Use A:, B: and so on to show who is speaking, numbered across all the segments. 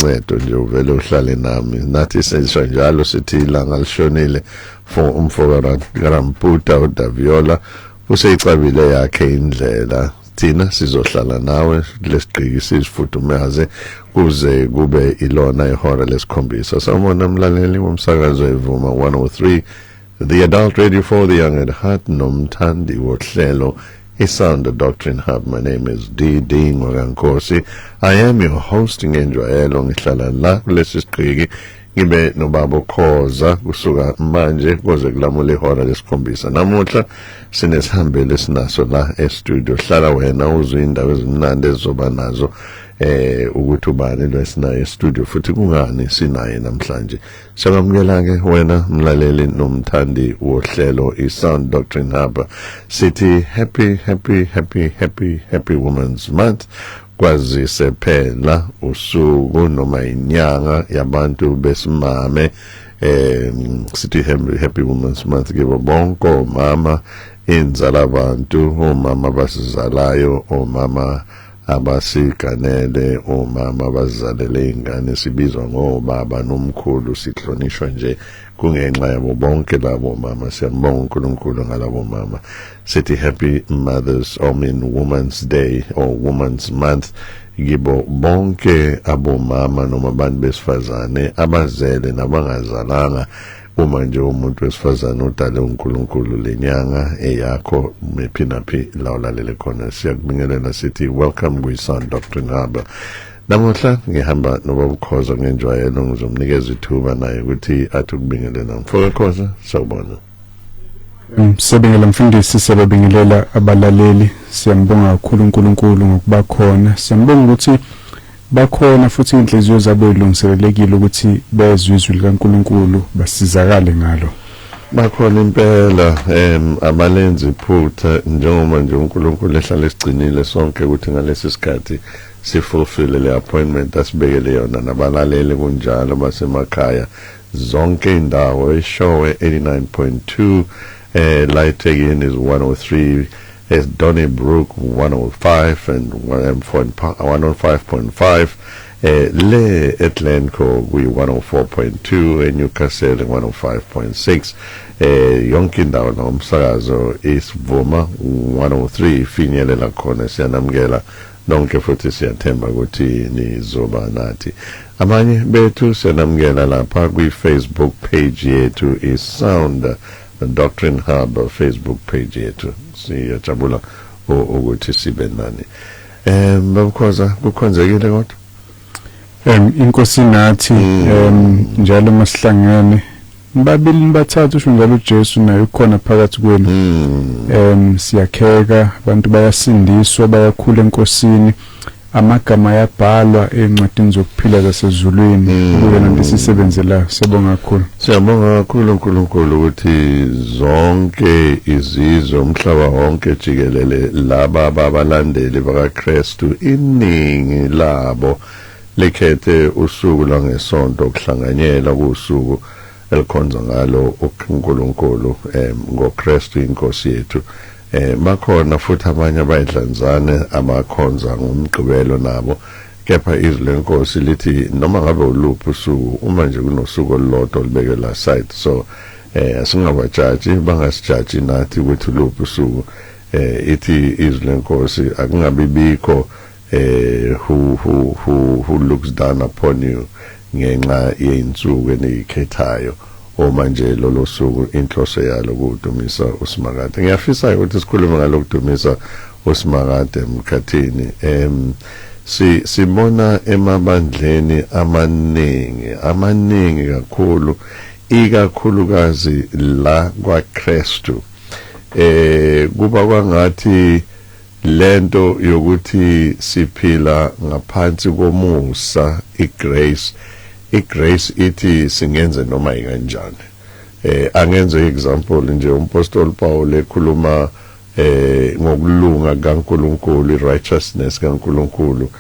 A: uncedo nje uvele uhlale nami. Nathi sisho njalo sithi ilanga lishonile for umfo kaRamputa uDaviola useyicabile yakhe indlela. Thina sizohlala nawe lesigqiki sizifudumaze kuze kube ilona ihora lesikhombisa. Sawubona mlaleli womsakazo Ivuma 103, the adult radio for the young at heart, nomthandi wohlelo iSound Doctrine Hub. My name is DD Ngwakankosi. I am your host ngenjwayelo. Ngihlala la kulesi sigqiki ngibe nobaba Khoza kusuka manje kuze kulamule ihora lesikhombisa. Namuhla sinesihambeli esinaso la e-studio. Hlala wena uzwe indaba ezimnandi ezizoba nazo, ukuthi ubani lo esinaye e-studio futhi kungani sinaye namhlanje. Siyamukela ke wena mlaleli nomthandi wohlelo iSound Doctrine Hub. Sithi happy, happy, happy, happy, happy Women's Month, kwazise phela usuku noma inyanga yabantu besimame. Sithi happy, happy Women's Month kibo bonke omama, inzala abantu, omama abasizalayo, omama abasiganele, omama abazalele ingane, sibizwa ngobaba nomkhulu, sihlonishwa nje kungenxa yabo bonke labo mama. Siyambonga uNkulunkulu ngalabo mama. Sithi happy Mothers, I mean Women's Day or Women's Month kibo bonke abomama noma abantu besifazane abazele nabangazalanga. Uma nje umuntu wesifazane udale uNkulunkulu, lenyanga eyakho mephi naphi la ulalele khona. Siyakubingelela, sithi welcome kwi-Sound Doctrine Hub. Namuhla ngihamba nobaba Khoza ngenjwayelo. Ngizomnikeza ithuba naye ukuthi athi ukubingelela. Mfoka Khoza, sawubona.
B: Siyabingelela mfundisi, siyababingelela abalaleli. Siyambonga kakhulu uNkulunkulu ngokuba khona. Siyambonga ukuthi bakhona futhi inhliziyo zabo ilungiselelekile ukuthi bezwe izwi likaNkulunkulu, basizakale ngalo.
A: Bakhona impela, abalenzi iphutha, njengoba nje uNkulunkulu ehlala esigcinile sonke ukuthi ngalesi sikhathi sifulfill le appointment asibekele yona. Nabalaleli kunjalo basemakhaya, zonke indawo, eShowe 89.2, la eThekwini is 103, es Donnybrook 105 and 105.5, le eGlencoe kwi 104.2, eNewcastle 105.6, yonke indawo nomsakazo isivuma 103 ifinyelela khona. Siyanamukela nonke futhi siyathemba ukuthi nizoba nathi. Abanye bethu siyanamukela lapha kwi-Facebook page yethu, i-Sound Doctrine Hub Facebook page yethu. Siyajabula ukuthi sibe nani. Babukhoza, kukhonzekile kodwa?
B: Inkosi nathi. Njalo masihlangene nibabili nibathathu, usho njalo uJesu, naye ukhona phakathi kwenu. Siyakheka, abantu bayasindiswa, bayakhula enkosini, amagama ayabhalwa encwadini zokuphila zasezulwini. Kuyona nto esisebenzelayo. Siyabonga kakhulu.
A: Siyabonga kakhulu uNkulunkulu ukuthi zonke izizwe, umhlaba wonke jikelele, laba abalandeli bakaKristu, iningi labo likhethe usuku lwangesonto ukuhlanganyela kusuku elikhonza ngalo uNkulunkulu ngoKristu inkosi yethu. Bakhona futhi abanye abayidlanzane abakhonza ngomgqibelo nabo, kepha izwi lenkosi lithi noma ngabe uluphi usuku, uma nje kunosuku olulodwa olubekwe aside. So asingabajaji, bangasijaji nathi ukuthi uluphi usuku. Ithi izwi lenkosi akungabi bikho who looks down upon you ngenxa yeinsuku eniyikhethayo, uma nje lolo suku inhloso yalo kudumisa uSimakade. Ngiyafisa ukuthi sikhulume ngalokudumisa uSimakade emkhathini. Si sibona emabandleni amaningi, amaningi kakhulu, ikakhulukazi la kwaKristu, kuba kwangathi lento yokuthi siphila ngaphansi komusa, igrace, igrace ithi singenze noma ikanjani. Angenze example nje, umpostoli Paul ekhuluma ngokulunga kaNkuluNkulu, righteousness kaNkuluNkulu,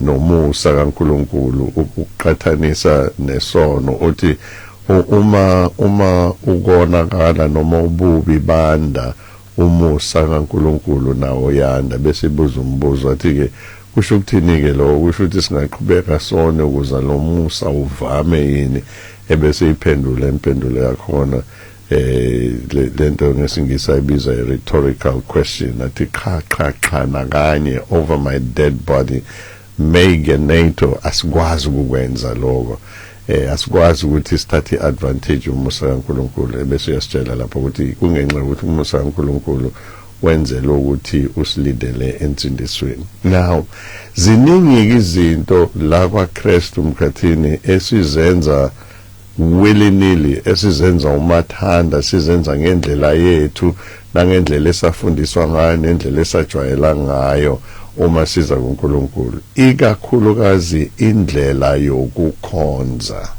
A: nomusa kaNkuluNkulu, ukuqhathanisa nesono, uthi uma ukonakala noma ububi banda, umusa kaNkuluNkulu nawo yanda. Bese ibuza umbuzo athi ke Kusho ukuthini ke lo? Kusho ukuthi singaqhubeka sone ukuze lo musa uvame yini? Ebese iphendula impendulo yakhona, lento ngesingisi ayibiza a rhetorical question, athi qha qha qha, nakanye, over my dead body, me genoito. Asikwazi ukukwenza lokho, asikwazi ukuthi sithathe advantage umusa kaNkuluNkulu. Ebese uyasitshela lapho ukuthi kungenxa yokuthi umusa kaNkuluNkulu wenzele ukuthi usilindele ensindisweni. Now ziningi izinto la kwaKristu, mkhathini, esizenza willy-nilly, esizenza umathanda, sizenza ngendlela yethu nangendlela esafundiswa ngayo nendlela esajwayela ngayo uma siza kuNkulunkulu, ikakhulukazi indlela yokukhonza.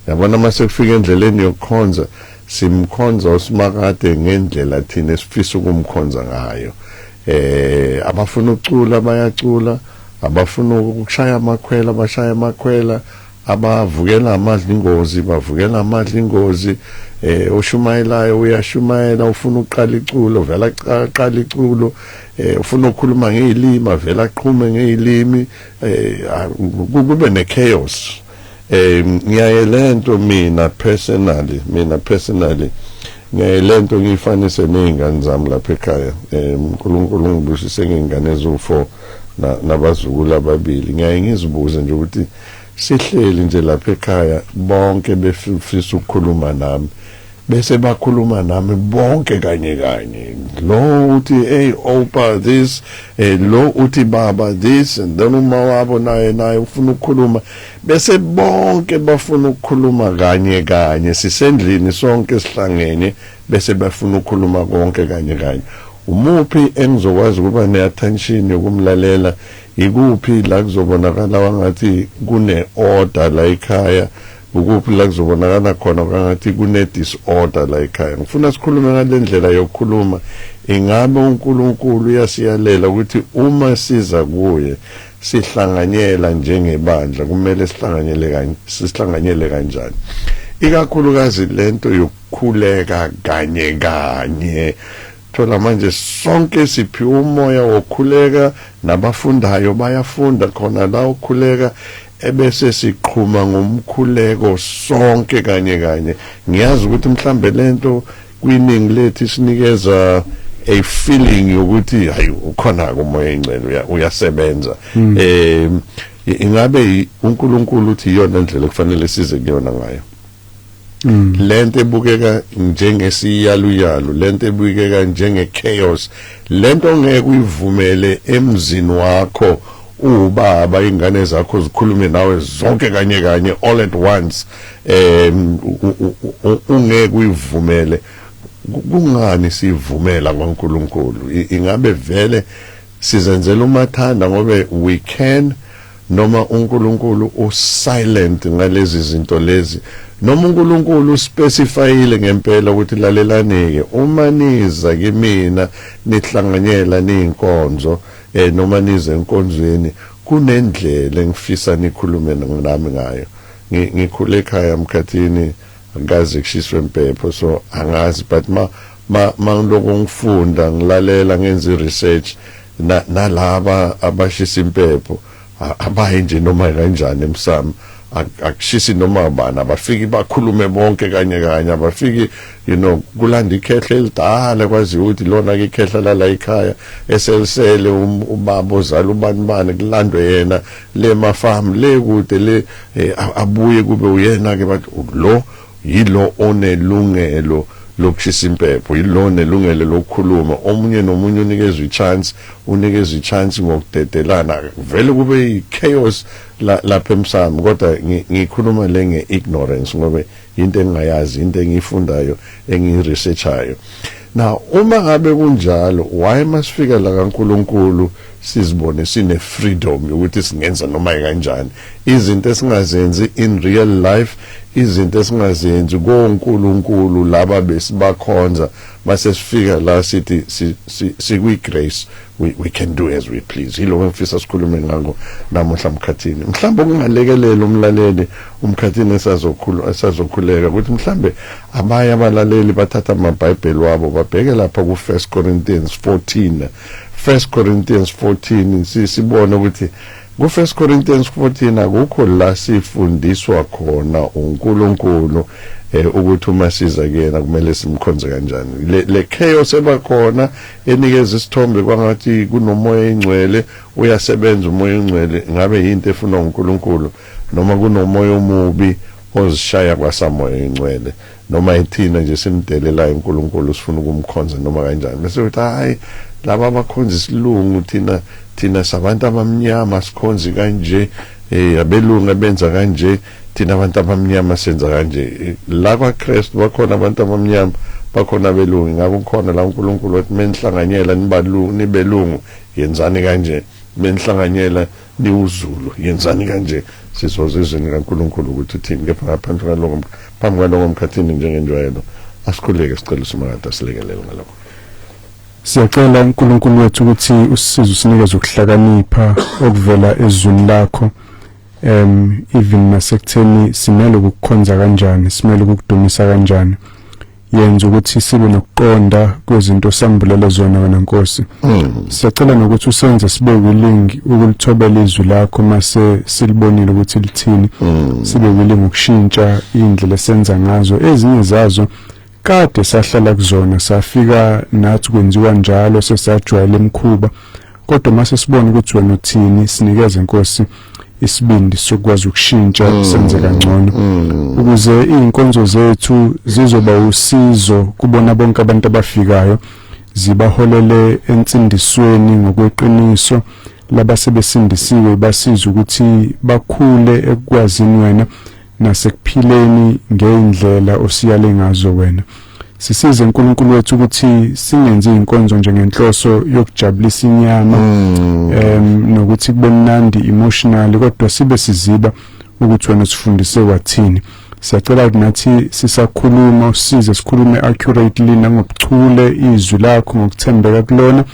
A: Yabona, mase kufika endleleni yokukhonza, simkhonza uSimakade ngendlela thina esifisa ukumkhonza ngayo. Abafuna ukucula bayacula, abafuna ukushaya amakhwela bashaya amakhwela, abavukela amadlingozi bavukela amadlingozi, oshumayelayo uyashumayela, ufuna ukuqala iculo vela aqala iculo, ufuna ukukhuluma ngezilimi vela aqhume ngezilimi, kube ne chaos. Ngiyaye lento mina personally ngiyaye lento ngiyifanise nezingane zami lapha ekhaya. uNkulunkulu ngibusise ngezingane eziwu4 nabazukulu ababili. Ngiyaye ngizibuze nje ukuthi sihleli nje lapha ekhaya, bonke befisa ukukhuluma nami, bese bakhuluma nami bonke kanye kanye. Lo uthi, "Hey oupa, this," lo uthi, "Baba, this," and then uma wabo naye ufuna ukukhuluma, bese bonke bafuna ukukhuluma kanye kanye. Sisendlini sonke sihlangene, bese bafuna ukukhuluma konke kanye kanye. Umuphi engizokwazi ukuba ne-attention yokumlalela? Ikuphi la kuzobonakala wangathi kune-order la ekhaya? Ukuphi la kuzobonakala khona kwangathi kune-disorder la ekhaya? Ngifuna sikhulume ngale ndlela yokukhuluma. Ingabe uNkulunkulu uyasiyalela ukuthi uma siza kuye sihlanganyela njengebandla, kumele sihlanganyele kanye, sihlanganyele kanjani, ikakhulukazi lento yokukhuleka kanye kanye? Thola manje sonke siphiwe umoya wokukhuleka, nabafundayo bayafunda khona la ukukhuleka, ebese siqhuma ngomkhuleko sonke kanye kanye. Ngiyazi ukuthi mhlambe lento kwiningi lethu isinikeza a feeling yokuthi hayi, ukhona umoya ingcwele uyasebenza. Ingabe uNkulunkulu uthi iyona indlela kufanele size kuyona ngayo lento ebukeka njengesiyaluyalu, lento ebukeka njenge chaos, lento ongeke uyivumele emzini wakho ubaba, ingane zakho zikhulume nawe zonke kanye kanye, all at once, ungeke uyivumele? Kungani sivumela kwaNkuluNkulu? Ingabe vele sizenzela umathanda ngobe we can, noma uNkulunkulu usilent ngalezi zinto lezi, noma uNkulunkulu uspecifyile ngempela ukuthi lalelani-ke, uma niza kimina nihlanganyela niyinkonzo, noma nize enkonzweni, kunendlela engifisa nikhulume nami ngayo? Ngikhule ekhaya, mkhathini, akaze kushiswe impepho, so angazi, but ma mangiloko ngifunda, ngilalela, ngenza i-research, nalaba abashisa impepho abayi nje noma kanjani emsamo. Akushisi noma ubani, abafiki bakhulume bonke kanye kanye, abafiki, kulanda ikhehla elidala, kwaziwa ukuthi lona ke ikhehla lala ekhaya eselisele, ubaba ozala ubani bani, kulandwe yena le mafamu le kude le, abuye kube uyena ke, bathi lo yilo onelungelo lokushisa impepho, yilo nelungelo lokukhuluma. Omunye nomunye unikezwe ichance, unikezwe ichance ngokudedelana, vele kube i-chaos lapha emsamo. Kodwa ngikhuluma le nge-ignorance ngoba into engingayazi, into engiyifundayo, engiyiresearchayo. Now uma ngabe kunjalo, why masifika la kaNkuluNkulu sizibone sine freedom yokuthi singenza noma kanjani izinto esingazenzi in real life, izinto esingazenzi koNkulunkulu laba besibakhonza, mase sifika la sithi sikwi grace, we can do as we please? Yilo ngifisa sikhulume ngakho namuhla, mkhathini. Mhlawumbe ukungalekelela umlaleli, umkhathini, esazokhulu esazokhuleka ukuthi mhlambe abanye abalaleli bathatha amabhayibheli wabo babheke lapha ku 1 Corinthians 14. 1 Corinthians 14, sibone ukuthi ku 1 Corinthians 14 akukho la sifundiswa khona uNkulunkulu ukuthi uma siza kuyena kumele simkhonze kanjani. Le chaos ebakhona enikeza isithombe kwangathi kunomoya engcwele, uyasebenza umoya engcwele, ngabe into efunwa uNkulunkulu, noma kunomoya omubi ozishaya kwasamoya engcwele, noma ithina nje simdelelayo uNkulunkulu sifuna ukumkhonza noma kanjani. Bese uthi hayi, laba abakhonza isilungu, thina sabantu abamnyama sikhonzi kanje, abelungu benza kanje, thina abantu abamnyama senza kanje. La kwaKristu bakhona abantu abamnyama, bakhona abelungu. Ngabe ukhona la uNkulunkulu wathi menihlanganyela nibalungu nibelungu yenzani kanje, menihlanganyela niwuZulu yenzani kanje? Sizozizweni kaNkulunkulu ukuthi uthini. Kepha ngaphandle kwaloko, phambi kwaloko mkhathini, njengenjwayelo asikhuleke sicela uSimakade asilekelele ngalokho.
B: Siyacela uNkulunkulu wethu ukuthi usisize, usinikeze ukuhlakanipha okuvela ezwini lakho, even nasekutheni simele ukukhonza kanjani, simele ukudumisa kanjani. Yenza ukuthi sibe nokuqonda kwezinto osambulele zona wena Nkosi. Siyacela nokuthi usenze sibe willing ukulithobela izwi lakho mase silibonile ukuthi lithini, sibe willing ukushintsha indlela esenza ngazo. Ezinye zazo kade sahlala kuzona, safika nathi kwenziwa njalo, sesajwayela imikhuba, kodwa mase sibona ukuthi wena uthini, sinikeze Nkosi isibindi sokwazi ukushintsha senze kangcono, ukuze izinkonzo zethu zizoba usizo kubona bonke abantu abafikayo, zibaholele ensindisweni ngokweqiniso. Labasebesindisiwe basiza ukuthi bakhule ekukwazini wena nasekuphileni ngeindlela osiyale ngazo wena. Sisize uNkulunkulu wethu ukuthi singenzi inkonzo njengenhloso yokujabulisa inyama nokuthi kube mnandi emotionally, kodwa sibe siziba ukuthi wena usifundise wathini. Siyacela ukuthi nathi sisakhuluma usize sikhulume accurately nangobuchule izwi lakho ngokuthembeka kulona.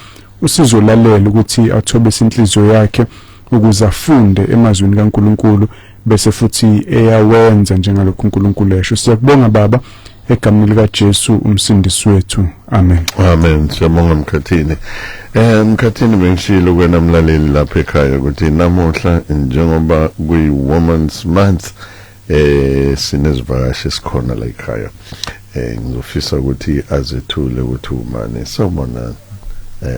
B: Usizolalela ukuthi athobe inhliziyo yakhe ukuze afunde emazwini kaNkulunkulu, bese futhi eyawenza njengalokhu uNkulunkulu esho. Siyakubonga Baba, egameni lika Jesu umsindisi wethu, amen.
A: Amen. Siyabonga mkhathini. Mkhathini, bengishilo kwena mlaleli lapha ekhaya ukuthi namuhla njengoba kuyi Women's Month sinezivakashi esikhona la ekhaya. Ngizofisa ukuthi azethule ukuthi umane. Sawubona,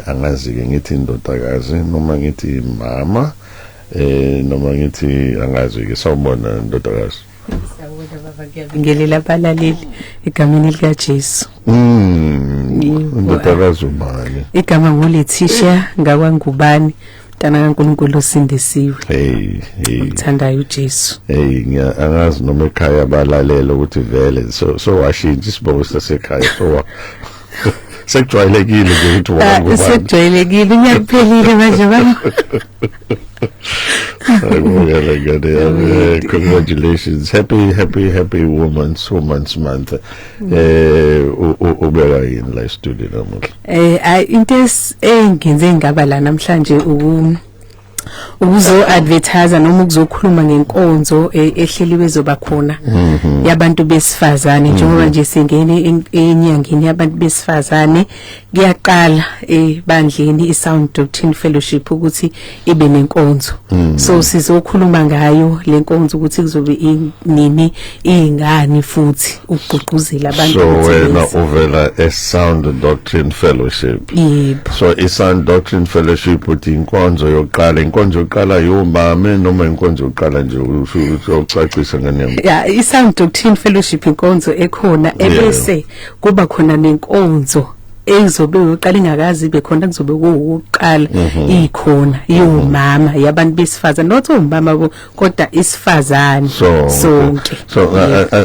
A: angazi ke ngithi indodakazi noma ngithi mama, noma ngithi angazi ke. Sawubona ndodakazi.
C: Sawubona baba, ngiyabingelela abalaleli egameni lika Jesu.
A: Indodakazi ubani?
C: Igama nguLetisha ngakwaNgubani, mntana kaNkulunkulu osindisiwe.
A: Hey hey.
C: Uthandayo uJesu.
A: Hey, angazi noma ekhaya balalela ukuthi vele so washintsha isibongo sasekhaya, so sekujwayelekile nje ukuthi
C: wakwaNgubani. Sekujwayelekile, unyaka kuphelile manje baba.
A: Ngiyabonga ngane yami. Congratulations. Happy happy happy Women's Month. Ubeka yini la studio namuhla?
C: Into engenze ngaba la namhlanje ukuzo advertise noma ukuzokhuluma ngenkonzo ehleliwe ezoba khona yabantu besifazane, njengoba nje singene enyangeni yabantu besifazane. Kuyaqala ebandleni iSound Doctrine Fellowship ukuthi ibe nenkonzo, so sizokhuluma ngayo lenkonzo ukuthi kuzobe nini, ingani, futhi ukugqugquzela abantu
A: So ukuthi wena beze. uvela e-Sound Doctrine Fellowship?
C: Yebo.
A: So i-Sound Doctrine Fellowship uthi inkonzo yokuqala, inkonzo yokuqala yomame noma inkonzo yokuqala nje? Ucacisa ngane yami.
C: Ya, iSound Doctrine Fellowship inkonzo ekhona, ebese kuba khona nenkonzo ezobe uqala ingakazi ibe khona, kuzobe kuwuqala ikhona yomama, yabantu besifazane, not omama bo, kodwa isifazane
A: So
C: sonke.
A: So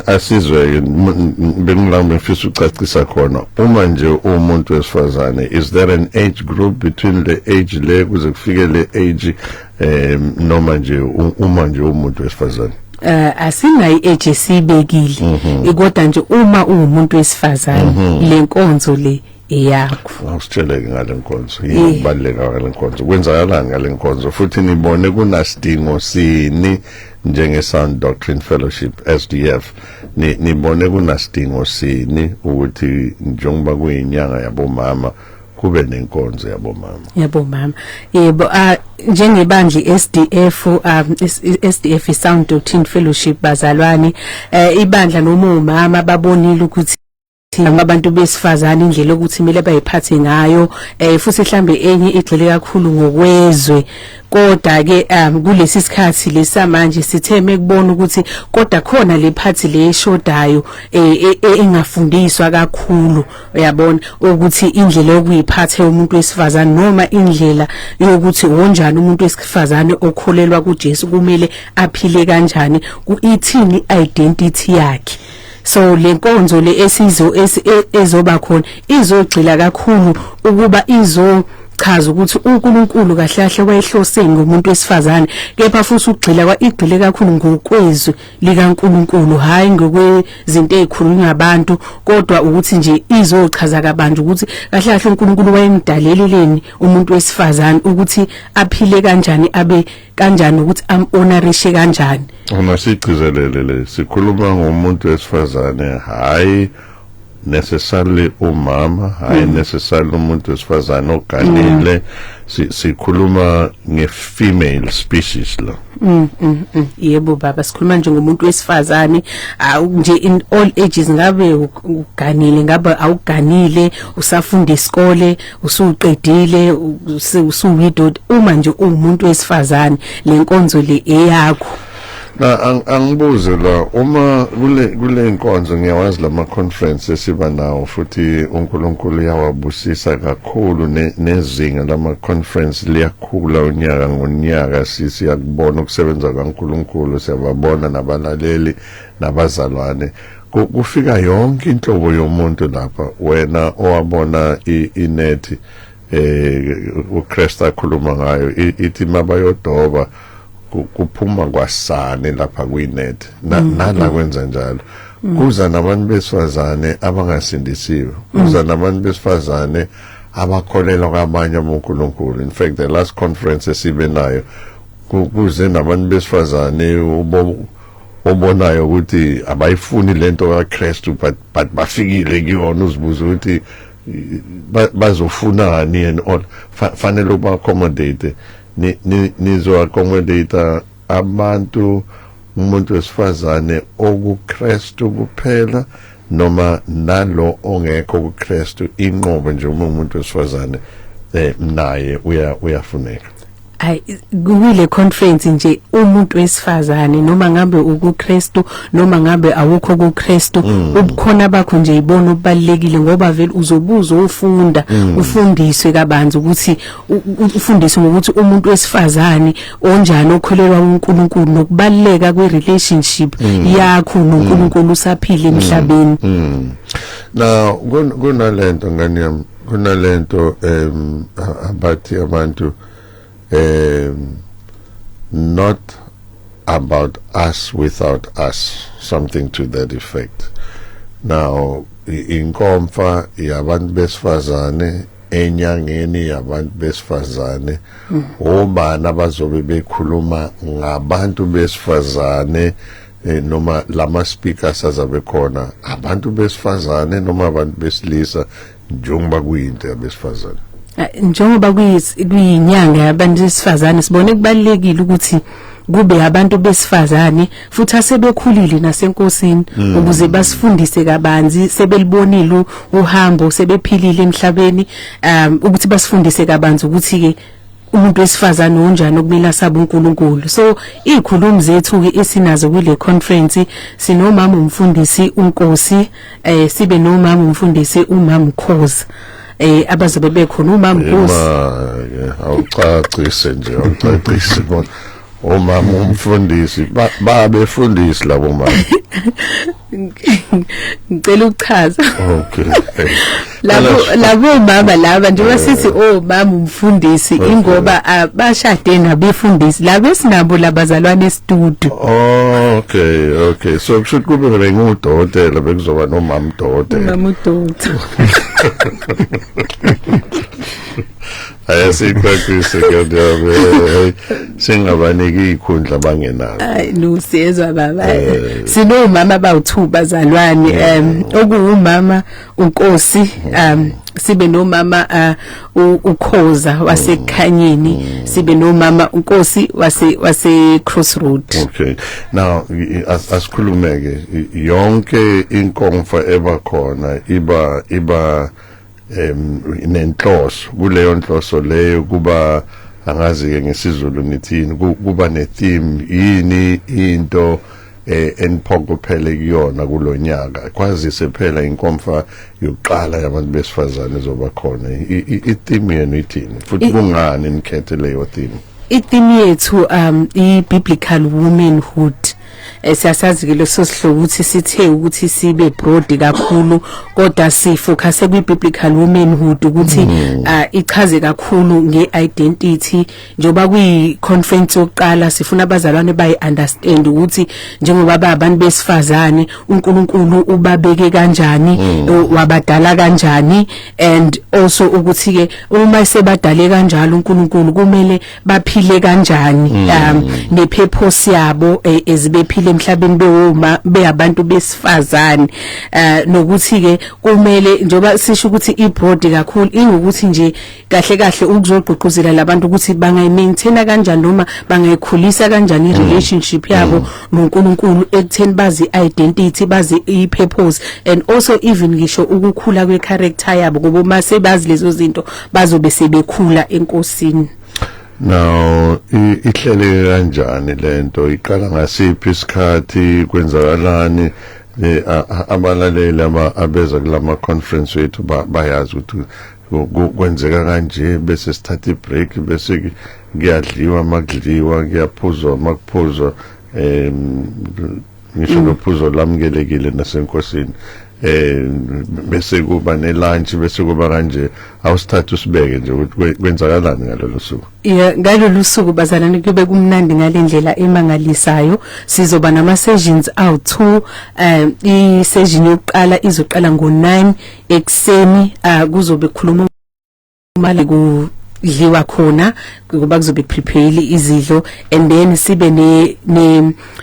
A: asizwe bengila ngifisa ucacisa khona, uma nje umuntu wesifazane, is there an age group between the age le kuze kufike le age, noma nje uma nje umuntu wesifazane?
C: Asinayi age esibekile, kodwa nje uma uwumuntu wesifazane, lenkonzo le eyakho.
A: Awusitsheleke ngale nkonzo, yini ukubaluleka kwale nkonzo, kwenzakalani ngale nkonzo, futhi nibone kunasidingo sini njenge Sound Doctrine Fellowship, SDF, nibone kunasidingo sini ukuthi njengoba kuyinyanga yabomama Kube nenkonzo yabomama.
C: Yabomama, yebo. Njengebandla iSDF, SDF Sound Doctrine Fellowship, bazalwane, ibandla noma umama babonile ukuthi abantu besifazane indlela ukuthi kumele bayiphathe ngayo, futhi mhlambe enye igxile kakhulu ngokwezwe. Kodwa ke kulesi sikhathi lesamanje sitheme kubona ukuthi kodwa khona le phathi le eshodayo, engafundiswa kakhulu, uyabona, ukuthi indlela yokuyiphatha umuntu wesifazane noma indlela yokuthi wonjani umuntu wesifazane okholelwa kuJesu kumele aphile kanjani, ithini identity yakhe. So le nkonzo le esizo ezoba khona izogxila kakhulu ukuba izo chaza ukuthi uNkulunkulu kahle kahle wayehloseni ngomuntu wesifazane, kepha futhi ugxila kwa igxile kakhulu ngokwezwi likaNkulunkulu, hayi ngokwezinto ezikhulunywa abantu, kodwa ukuthi nje izochaza kabanzi ukuthi kahle kahle uNkulunkulu wayemdaleleleni umuntu wesifazane, ukuthi aphile kanjani, abe kanjani, ukuthi am-honorishe kanjani.
A: Uma sigcizelele le, sikhuluma ngomuntu wesifazane, hayi necessarily umama, hayi necessarily umuntu wesifazane oganile. Sikhuluma nge-female species la.
C: Yebo baba, sikhuluma nje ngomuntu wesifazane nje in all ages, ngabe uganile, ngabe awuganile, usafunda isikole, usuqedile, usu-widowed, uma nje uwumuntu wesifazane, lenkonzo le eyakho.
A: Na angibuze la, uma kule inkonzo, ngiyawazi lama conference esiba nawo, futhi uNkulunkulu uyawabusisa kakhulu, nezinga lama conference liyakhula unyaka ngonyaka. Siyakubona ukusebenza kaNkulunkulu, siyababona nabalaleli nabazalwane. Kufika yonke inhlobo yomuntu lapha. Wena owabona inethi uChrist akhuluma ngayo, ithi mabayodoba kuphuma kwasane lapha kwinet, nala kwenza njalo. Kuza nabantu besifazane abangasindisiwe, kuza nabantu besifazane abakholelwa kwabanye abonkulunkulu. In fact, the last conference esibe nayo kuze nabantu besifazane obonayo ukuthi abayifuni lento kaKristu, but bafikile kuyona. Uzibuza ukuthi bazofunani and all. Fanele uba accommodate, nizo accommodate abantu, umuntu wesifazane okuKristu kuphela noma nalo ongekho kuKristu, inqobo nje uma umuntu wesifazane naye uyafuneka?
C: Ay, kule conference nje umuntu wesifazane, noma ngabe ukuKristu noma ngabe awukho kuKristu, ubukhona bakho nje ibona obubalekile, ngoba vele uzobuza ufunda, ufundiswe kabanzi ukuthi ufundiswe ngokuthi umuntu wesifazane onjani okholelwa kuNkulunkulu nokubaleka kwe-relationship yakho noNkulunkulu usaphila emhlabeni.
A: Now kunalento, ngani yami, kunalento abathi abantu not about us without us, something to that effect. Now inkomfa yabantu besifazane enyangeni yabantu besifazane, obani abazobe bekhuluma ngabantu besifazane, noma lama speakers azabe khona abantu besifazane noma abantu besilisa, njengoba kuyinto yabesifazane?
C: Njengoba kuyinyanga yabantu besifazane, sibone kubalekile ukuthi kube abantu besifazane futhi asebekhulile nasenkosini, ukuze basifundise kabanzi, sebelibonile uhambo, sebephilile emhlabeni, ukuthi basifundise kabanzi ukuthi ke umuntu wesifazane onjani okumele asabe uNkulunkulu. So izikhulumi zethu ke esinazo kule conference, sinomama umfundisi uNkosi, sibe nomama umfundisi umama Khoza, abazobe bekhona umama Nkosi.
A: Ma awucacise nje, awucacise bona omama umfundisi babefundisi labo mama.
C: Ngicela ukuchaza.
A: Okay.
C: Labo mama laba, njengoba sithi omama umfundisi, ingoba bashade nabefundisi laba esinabo labazalwane e-studio.
A: Okay, so kusho kube bengudokotela, bekuzoba nomama udokotela.
C: Mama udokotela.
A: Ayasiqaqise ke, singabaniki ikhundla bangenazo.
C: Ay no, siyezwa baba. Sinomama abawu2 bazalwane, okuwumama uNkosi. Sibe nomama uKhoza waseKhanyeni, sibe nomama uNkosi wase Crossroad.
A: Okay, now asikhulumeke yonke inkomfa eba khona iba nenhloso. Kuleyo nhloso leyo kuba, angazi ke ngesiZulu nithini, kuba ne theme. Yini into eniphokophele kuyona kulonyaka, kwazise phela inkomfa yokuqala yabantu besifazane ezoba khona? I-theme yenu ithini futhi kungani nikhethe leyo theme?
C: I-theme yethu i-biblical womanhood. Siyasazi ke leso sihloko ukuthi sithe ukuthi sibe broad kakhulu, kodwa sifocus kwi biblical womanhood ukuthi ichaze kakhulu nge-identity. Njengoba kuyi conference yokuqala, sifuna abazalwane bayi understand ukuthi njengoba babantu besifazane, uNkulunkulu ubabeke kanjani, wabadala kanjani, and also ukuthi ke uma sebadale kanjalo uNkulunkulu, kumele baphile kanjani, nepurpose yabo ezibephile emhlabeni bewoma beyabantu besifazane, nokuthi ke kumele, njoba sisho ukuthi i-broad kakhulu, ingukuthi nje kahle kahle ukuzogqugquzela labantu ukuthi bangayimaintaina kanjani noma bangayikhulisa kanjani i-relationship yabo noNkulunkulu ekutheni bazi identity, bazi i-purpose, and also even ngisho ukukhula kwe-character yabo, ngoba uma sebazi lezo zinto bazobe sebekhula enkosini.
A: Now, ihleleke kanjani lento? Iqala ngasiphi isikhathi? Kwenzakalani? Abalaleli abeza kulama conference wethu bayazi ukuthi kwenzeka kanje, bese sithatha ibreak, bese kuyadliwa, makudliwa, kuyaphuzwa, makuphuzwa, ngisho nophuzo lamukelekile nasenkosini, bese kuba nelunch, bese kuba kanje. Awusithatha usibeke nje ukuthi kwenzakalani ngalolu suku.
C: Yeah, ngalolu suku bazalwane kube kumnandi ngalendlela emangalisayo. Sizoba nama sessions awu2. I session yokuqala izoqala ngo9 ekseni, kuzobe kukhuluma mali, kudliwa khona kuba kuzobe prepare izidlo, and then sibe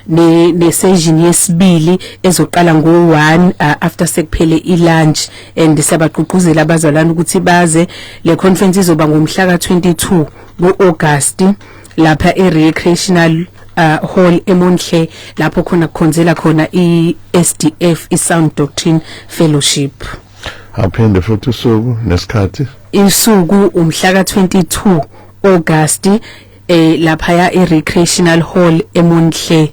C: ne session yesibili ezoqala ngo1 after sekuphele i-lunch, and siyabagqugquzela abazalwane ukuthi baze. Le conference izoba ngomhla ka22 kuAugust lapha e-Recreational Hall eMonhle, lapho khona kukhonzela khona i-SDF, i-Sound Doctrine Fellowship.
A: Aphinde futhi usuku nesikhathi.
C: Isuku umhla ka22 August lapha ya e-Recreational Hall eMonhle.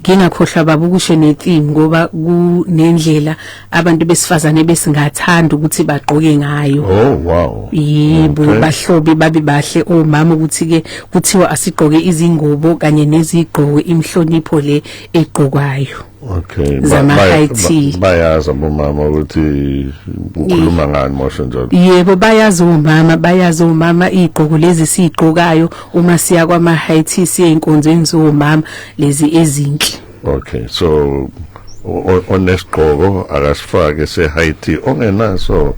C: Ngingakhohlwa baba ukusho netheme, ngoba kunendlela abantu besifazane besingathanda ukuthi bagqoke ngayo.
A: Oh wow.
C: Yebo. Bahlobe babe bahle omama, ukuthi ke kuthiwa asigqoke izingubo kanye nezigqoko, imhlonipho le egqokwayo zama high tea.
A: Bayazi abomama ukuthi ukhuluma ngani mosho njalo?
C: Yebo, bayazi omama, bayazi omama igqoko lezi sigqokayo uma siya kwama high tea, siye enkonzweni zomama lezi ezinhle.
A: Okay, so onesigqoko akasifake se high tea, ongenaso?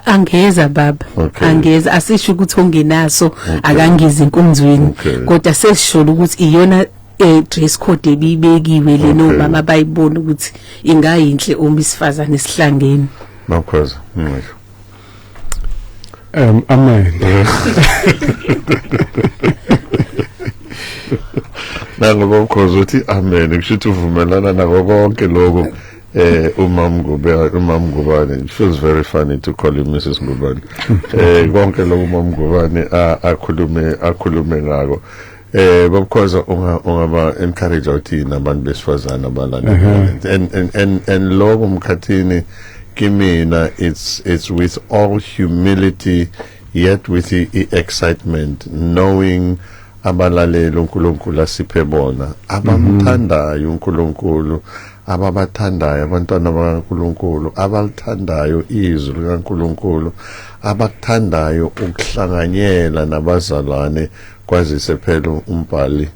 C: Angeza baba. Angeza, asisho ukuthi ongenaso akangezi enkonzweni, kodwa sesisho ukuthi iyona dress code ebibekiwe le nomama bayibona ukuthi ingayinhle uma isifazane esihlangene.
A: Makhoza ngisho.
B: Amen.
A: Nangoba ukhoza uthi amen, kusho ukuthi uvumelana nako konke lokho. Umam Ngube, umam Ngubane, it feels very funny to call him Mrs Ngubane, konke lokho umam Ngubane akhulume ngako. Babukhoza, ungaba encourage uthini abantu besifazana abalandela and lokho mkhathini? Kimina it's with all humility yet with the excitement, knowing abalaleli uNkulunkulu asiphe bona, abamthandayo uNkulunkulu, ababathandayo abantwana bakaNkulunkulu, abalithandayo izwi likaNkulunkulu, abakuthandayo ukuhlanganyela nabazalwane, kwazise phela umbhali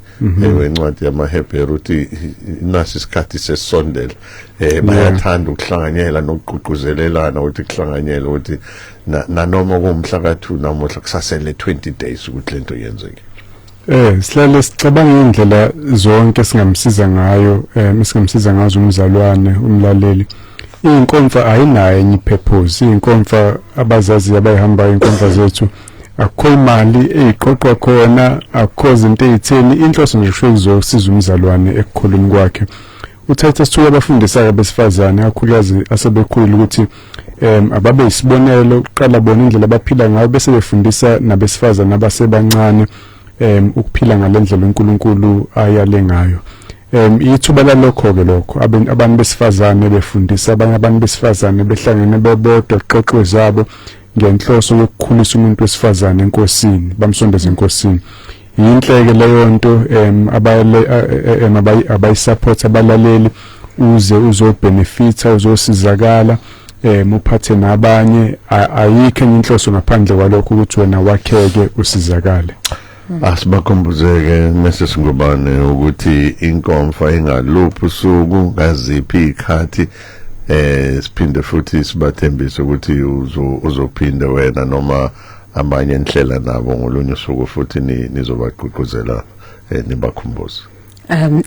A: wencwadi yamaHebheru uthi nasi isikhathi sesondela, bayathanda ukuhlanganyela nokugqugquzelelana ukuthi kuhlanganyele ukuthi nanoma kumhla ka2 namuhla, kusasele 20 days ukuthi lento yenzeke.
B: Sihlale sicabanga indlela zonke singamsiza ngayo, esingamsiza ngazo umzalwane, umlaleli. Inkomfa ayinayo enye purpose. Inkomfa abazazi abayihambayo inkomfa zethu, akukho imali eyiqoqwa khona, akukho izinto ezitheni. Inhloso nje kusho kuzosiza umzalwane ekukhuleni kwakhe. UTitus 2 abafundisa abesifazane, kakhulukazi asebekhulile, ukuthi ababe isibonelo kuqala, bona indlela abaphila ngayo, bese befundisa nabesifazane abasebancane ukuphila ngalendlela uNkulunkulu ayale ngayo. Ithuba lalokho ke lokho, abantu besifazane befundisa abanye abantu besifazane, behlangene bebodwa, xoxwe zabo ngenhloso yokukhulisa umuntu wesifazane enkosini, bamsondeze enkosini. Yinhleke leyo nto abayisupport abalaleli, uze uzobenefita, uzosizakala, uphathe nabanye. Ayikho enye inhloso ngaphandle kwalokho, ukuthi wena wakheke, usizakale.
A: Asibakhumbuzeke, Mrs Ngubane, ukuthi inkomfa ingaluphi usuku, ngaziphi ikhathi, siphinde futhi sibathembise ukuthi uzophinde wena noma abanye enhlela nabo ngolunye usuku futhi nizobagqugquzela, nibakhumbuze.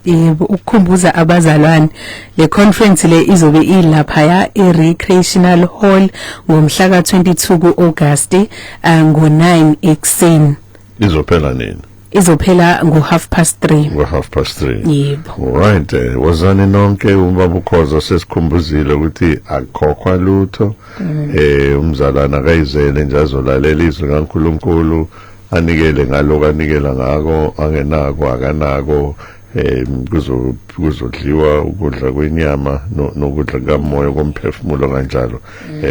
C: Yebo, ukukhumbuza abazalwane, le conference le izobe ilapha ya e-Recreational Hall ngomhla ka22 kuAugust, ngo9 ekseni.
A: Izophela nini?
C: Izophela ngo3:30.
A: Ngo3:30.
C: Yebo.
A: Right, wozani nonke. Ubaba ukhoza sesikhumbuzile ukuthi akukhokhwa lutho. Umzalwana akayizele nje azolalela izwi kaNkuluNkulu, anikele ngaloko anikela ngako, angenako akanako. Kuzodliwa ukudla kwenyama nokudla kamoya komphefumulo kanjalo.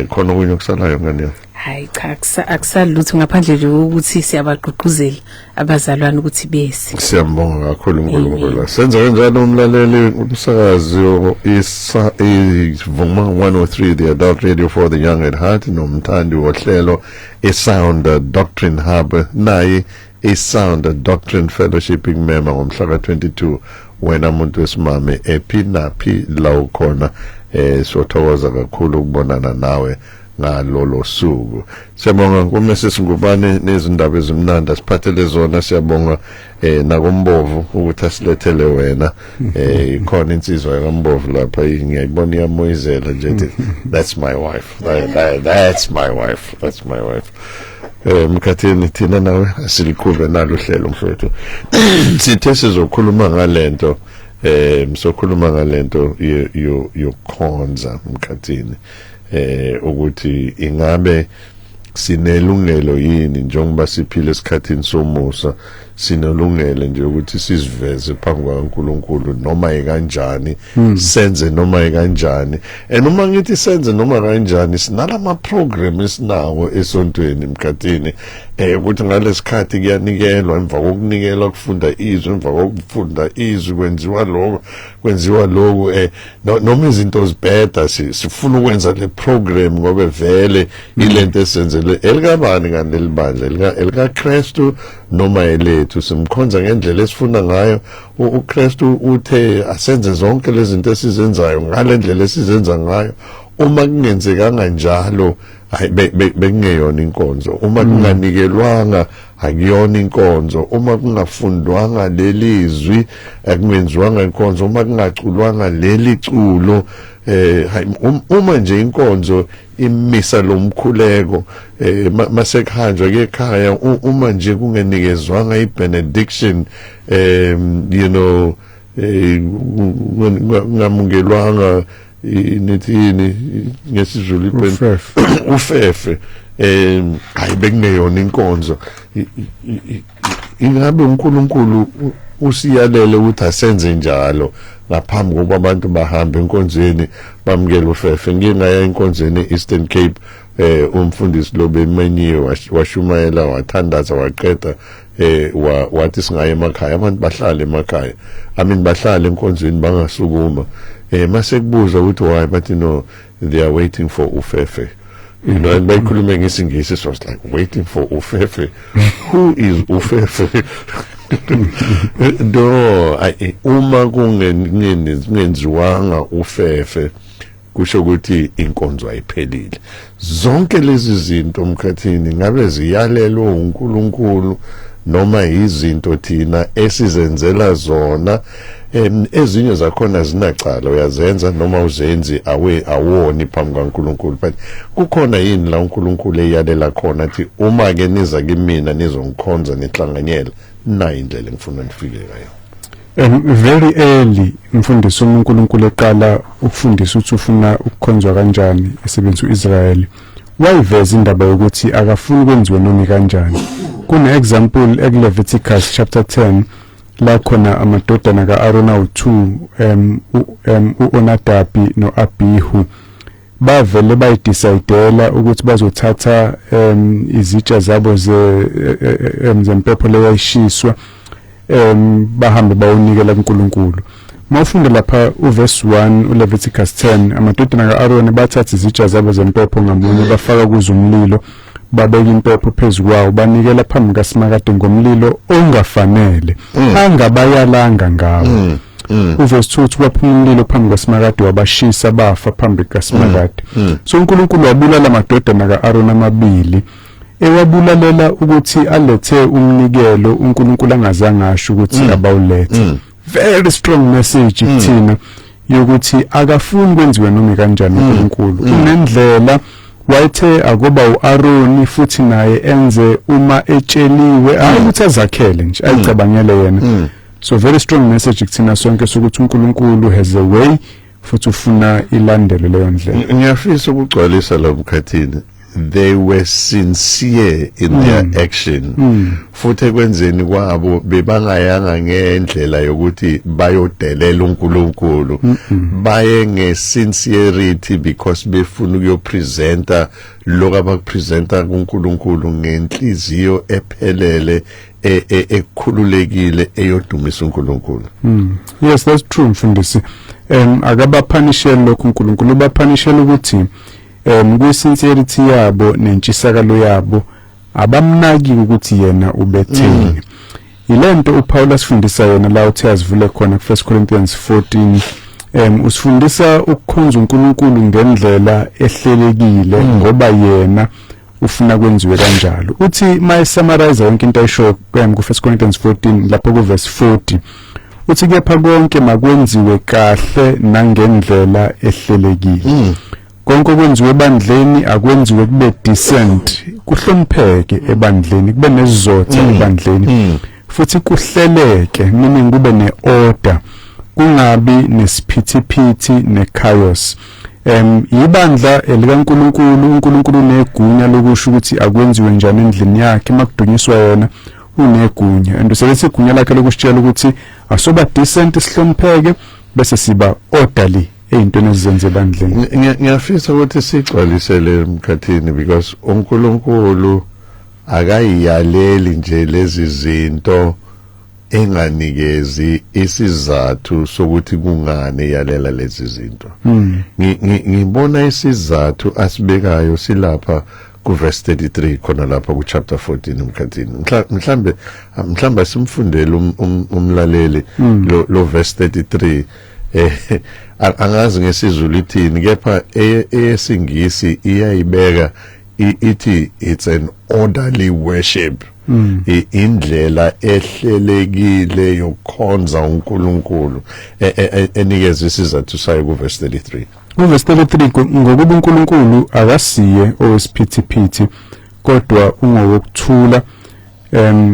A: Khona okunye okusalayo, ngani?
C: Hayi cha, akusalutho ngaphandle nje ukuthi siyabagqugquzela abazalwane ukuthi bese.
A: Siyambonga kakhulu uNkulunkulu. Senza kanjalo, umlaleli, umsakazi isa ivuma 103, the adult radio for the young at heart, nomthandi wohlelo iSound Doctrine Hub, naye iSound Doctrine Fellowship ikumema ngomhla ka22. Wena muntu wesimame, ephi naphi la ukhona, sothokoza kakhulu ukubonana nawe ngalolo suku. Siyabonga kuMrs Ngubane nezindaba ezimnandi asiphathele zona. Siyabonga nakumbovu ukuthi asilethele wena. Ikhona insizwa yakambovu lapha, ngiyayibona iyamoyizela nje, ethi that's my wife, that's my wife, that's my wife. Mkhathini, thina nawe asiliqhube nalo hlelo, mfowethu. Sithe sizokhuluma ngalento, sokhuluma ngalento yokukhonza, mkhathini, ukuthi ingabe sinelungelo yini, njengoba siphila esikhathini somusa, sinelungelo nje ukuthi siziveze phambi kwaNkuluNkulu noma ikanjani, senze noma ikanjani? And uma ngithi senze noma kanjani, sinalama program esinawo esontweni, mkhathini, ukuthi ngalesikhathi kuyanikelwa, emva kokunikela kufunda izwi, emva kokufunda izwi kwenziwa lokho, kwenziwa lokhu, noma izinto zibheda, sifuna ukwenza le program ngoba vele ilento esenzele. Elikabani kanti lelibandla? Elika Kristu noma elethu? Simkhonza ngendlela esifuna ngayo? UKristu uthe asenze zonke lezi zinto esizenzayo ngalendlela esizenza ngayo. Uma kungenzekanga njalo, hayi, bekungeyona inkonzo. Uma kunganikelwanga, akuyona inkonzo. Uma kungafundwanga lelizwi, akungenziwanga inkonzo. Uma kungaculwanga leli culo, hayi, uma nje inkonzo imisa lomkhuleko, masekuhanjwa ke ekhaya, uma nje kungenikezwanga ibenediction, ngamukelwanga, nithini ngesiZulu?
B: Ufefe.
A: Ufefe, hayi, bekungeyona inkonzo. Ingabe uNkulunkulu usiyalele ukuthi asenze njalo ngaphambi kokuba abantu bahambe enkonzweni bamukele ufefe? Ngike ngaya enkonzweni e-Eastern Cape, umfundisi lo bemenyiwe, washumayela, wathandaza, waqeda, wathi singaye emakhaya. Abantu bahlale emakhaya, I mean, bahlale enkonzweni, bangasukuma. Mase kubuza ukuthi why, bathi no, they are waiting for ufefe. And bayikhulume ngesingisi, so I was like, waiting for ufefe? Who is ufefe? No, uma kungenziwanga ufefe, kusho ukuthi inkonzo ayiphelile. Zonke lezi zinto, mkhathini, ngabe ziyalelwe uNkulunkulu noma izinto thina esizenzela zona? Ezinye zakhona zinacala, uyazenza noma uzenzi, awe awoni phambi kaNkuluNkulu, but kukhona yini la uNkulunkulu eyalela khona athi uma ke niza kimina nizongikhonza nihlanganyela, nayi indlela engifuna nifike ngayo?
B: Very early, mfundisi, uNkulunkulu eqala ukufundisa ukuthi ufuna ukukhonzwa kanjani esebenzisa uIsrael, wayiveza indaba yokuthi akafuni kwenziwe noma kanjani. Kune example ekuLeviticus chapter 10 la khona amadodana kaAaron awu2, uOnadabi noAbihu, bavele bayidecidela ukuthi bazothatha izitsha zabo ze zempepho leyayishiswa, bahambe bayonikela kuNkulunkulu. Mawufunda lapha uverse 1 uLeviticus 10, amadodana kaAaron bathatha izitsha zabo zempepho, ngamunye bafaka kuzo umlilo, babeka impepho phezukwawo, banikela phambi kaSimakade ngomlilo ongafanele angabayalanga ngawo. Uverse 2 uthi kwaphuma umlilo phambi kaSimakade, wabashisa, bafa phambi kaSimakade. So uNkulunkulu wabulala amadodana kaAaron amabili, ewabulalela ukuthi alethe umnikelo uNkulunkulu angazange asho ukuthi abawulethe. Very strong message kuthina yokuthi akafuni kwenziwe noma kanjani. uNkulunkulu unendlela, wayethe akuba uAaron futhi naye enze uma etsheliwe, hayi ukuthi azakhele nje, ayicabangele yena. So very strong message kuthina sonke sokuthi uNkulunkulu has a way futhi ufuna ilandele leyo ndlela.
A: Ngiyafisa ukugcwalisa la, Mkhathini. They were sincere in their action, futhi ekwenzeni kwabo bebangayanga ngendlela yokuthi bayodelela uNkulunkulu, baye ngesincerity because befuna ukuyopresenta lokho abakupresenta kuNkulunkulu ngenhliziyo ephelele, ekhululekile, eyodumisa uNkulunkulu.
B: Yes, that's true, mfundisi. Akabapunisheli lokhu uNkulunkulu, ubapunishela ukuthi kwi-sincerity yabo nentshisakalo yabo abamnaki ukuthi yena ubetheni. Ilento uPaul asifundisa yona la uthe azivule khona ku1 Corinthians 14. Usifundisa ukukhonza uNkulunkulu ngendlela ehlelekile ngoba yena ufuna kwenziwe kanjalo. Uthi mayesummarize yonke into ayisho ku1 Corinthians 14 lapho ku verse 40, uthi kepha konke makwenziwe kahle nangendlela ehlelekile. Konke okwenziwe ebandleni akwenziwe kube decent, kuhlonipheke ebandleni, kube nesizotha ebandleni futhi kuhleleke, meaning kube neorder, kungabi nesiphithiphithi nechaos. Ibandla elikaNkuluNkulu, uNkulunkulu unegunya lokusho ukuthi akwenziwe njani endlini yakhe. Makudunyiswa yena, unegunya and usebenzisa igunya lakhe lokusitshela ukuthi asoba decent, sihlonipheke, bese siba orderly ey'ntweni ezizenze ebandleni.
A: Ngiyafisa ukuthi sigcwalisele, Mkhathini, because uNkulunkulu akayiyaleli nje lezi zinto enganikezi isizathu sokuthi kungani eyalela lezi zinto. Ngibona isizathu asibekayo silapha kuverse 33 khona lapha ku chapter 14, Mkhathini. Mhlambe simfundele umlaleli lo verse 33. Angazi ngesiZulu ithini, kepha eyesingisi iyayibeka, ithi it's an orderly worship, indlela ehlelekile yokukhonza uNkulunkulu, enikeza isizathu sayo ku verse 33.
B: Uverse 33: Ngokuba uNkulunkulu akasiye owesiphithiphithi, kodwa ungowokuthula,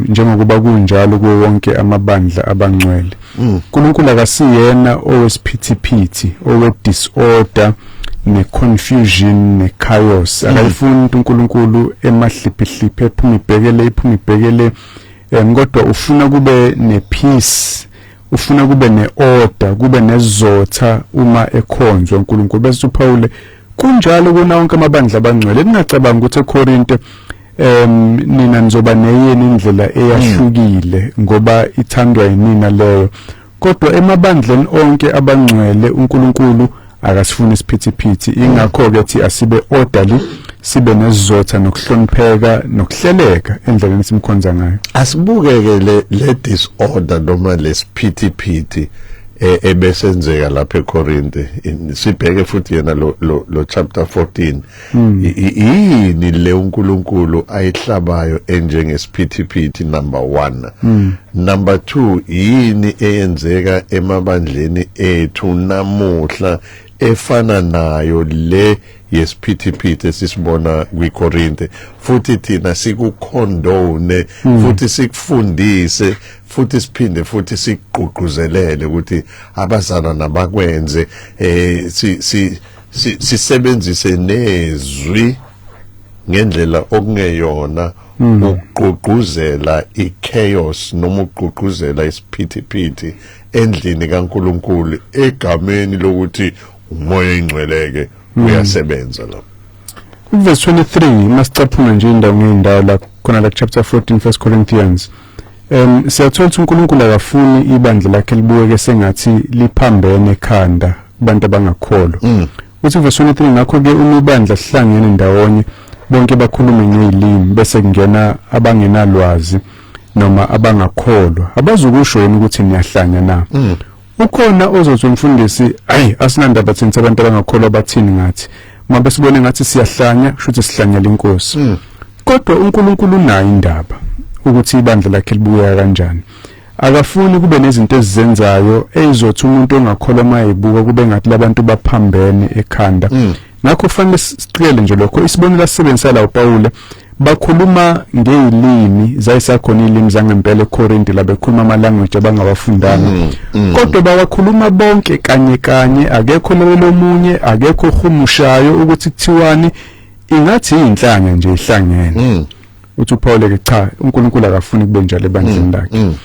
B: njengokuba kunjalo kuwo wonke amabandla abangcwele. uNkulunkulu akasiyena owesiphithiphithi, owe disorder ne confusion ne chaos. Akayifuni into uNkulunkulu emahliphihliphi, ephuma ibhekele, iphuma ibhekele, kodwa ufuna kube ne peace, ufuna kube neorder, kube nezotha uma ekhonzwa uNkulunkulu. Bese uPaul, kunjalo kuna wonke amabandla abangcwele. Ningacabanga ukuthi eKorinte nina nizoba neyeni indlela eyahlukile ngoba ithandwa yinina leyo, kodwa emabandleni onke abangcwele uNkulunkulu akasifuni isiphithiphithi. Ingakho ke thi asibe orderly, sibe nesizotha nokuhlonipheka nokuhleleka endleleni simkhonza ngayo.
A: Asibukeke le disorder noma lesiphithiphithi. Ebesenzeka lapha eKorinte, sibheke futhi yena lo chapter 14, yini le uNkulunkulu ayihlabayo enjengesiphithiphithi, number 1? Number 2, yini eyenzeka emabandleni ethu namuhla efana nayo le yesiphithiphithi esisibona kwiKorinte, futhi thina sikucondone, futhi sikufundise, futhi siphinde futhi sikugqugquzelele ukuthi abazalwana nabakwenze, si si sisebenzise nezwi ngendlela okungeyona ukugqugquzela ichaos noma ukugqugquzela isiphithiphithi endlini kaNkuluNkulu egameni lokuthi uMoya oNgcweleke uyasebenza la?
B: Verse 23, masicaphuna nje indawo ngeindawo la khona la chapter 14 1 Corinthians, siyathola ukuthi uNkulunkulu akafuni ibandla lakhe libukeke sengathi liphambene ekhanda kubantu abangakholwa. Uthi verse 23, "Ngakho ke uma ibandla sihlangene ndawonye, bonke bakhulume ngezilimi, bese kungena abangenalwazi noma abangakholwa, abazukusho yini ukuthi niyahlanya na?" Ukhona ozothi, "Umfundisi, ayi, asinandaba thina abantu abangakholwa bathini ngathi. Uma besibone ngathi siyahlanya, kusho ukuthi sihlanyela inkosi." Kodwa uNkulunkulu unayo indaba ukuthi ibandla lakhe libukeka kanjani. Akafuni kube nezinto ezizenzayo ezizothi umuntu ongakholwa mayibuka kube ngathi labantu baphambene ekhanda. Ngakho kufanele siqikele nje lokho. Isibonelo asisebenzisa la uPaul, bakhuluma ngezilimi, zayisakhona izilimi zangempela eCorinth la, bekhuluma ama language abangawafundanga, kodwa bawakhuluma bonke kanye kanye, akekho lomunye, akekho ohumushayo ukuthi kuthiwani, ingathi inhlanya nje ihlangene. Uthi uPaul ke, cha, uNkulunkulu akafuni kube njalo ebandleni lakhe.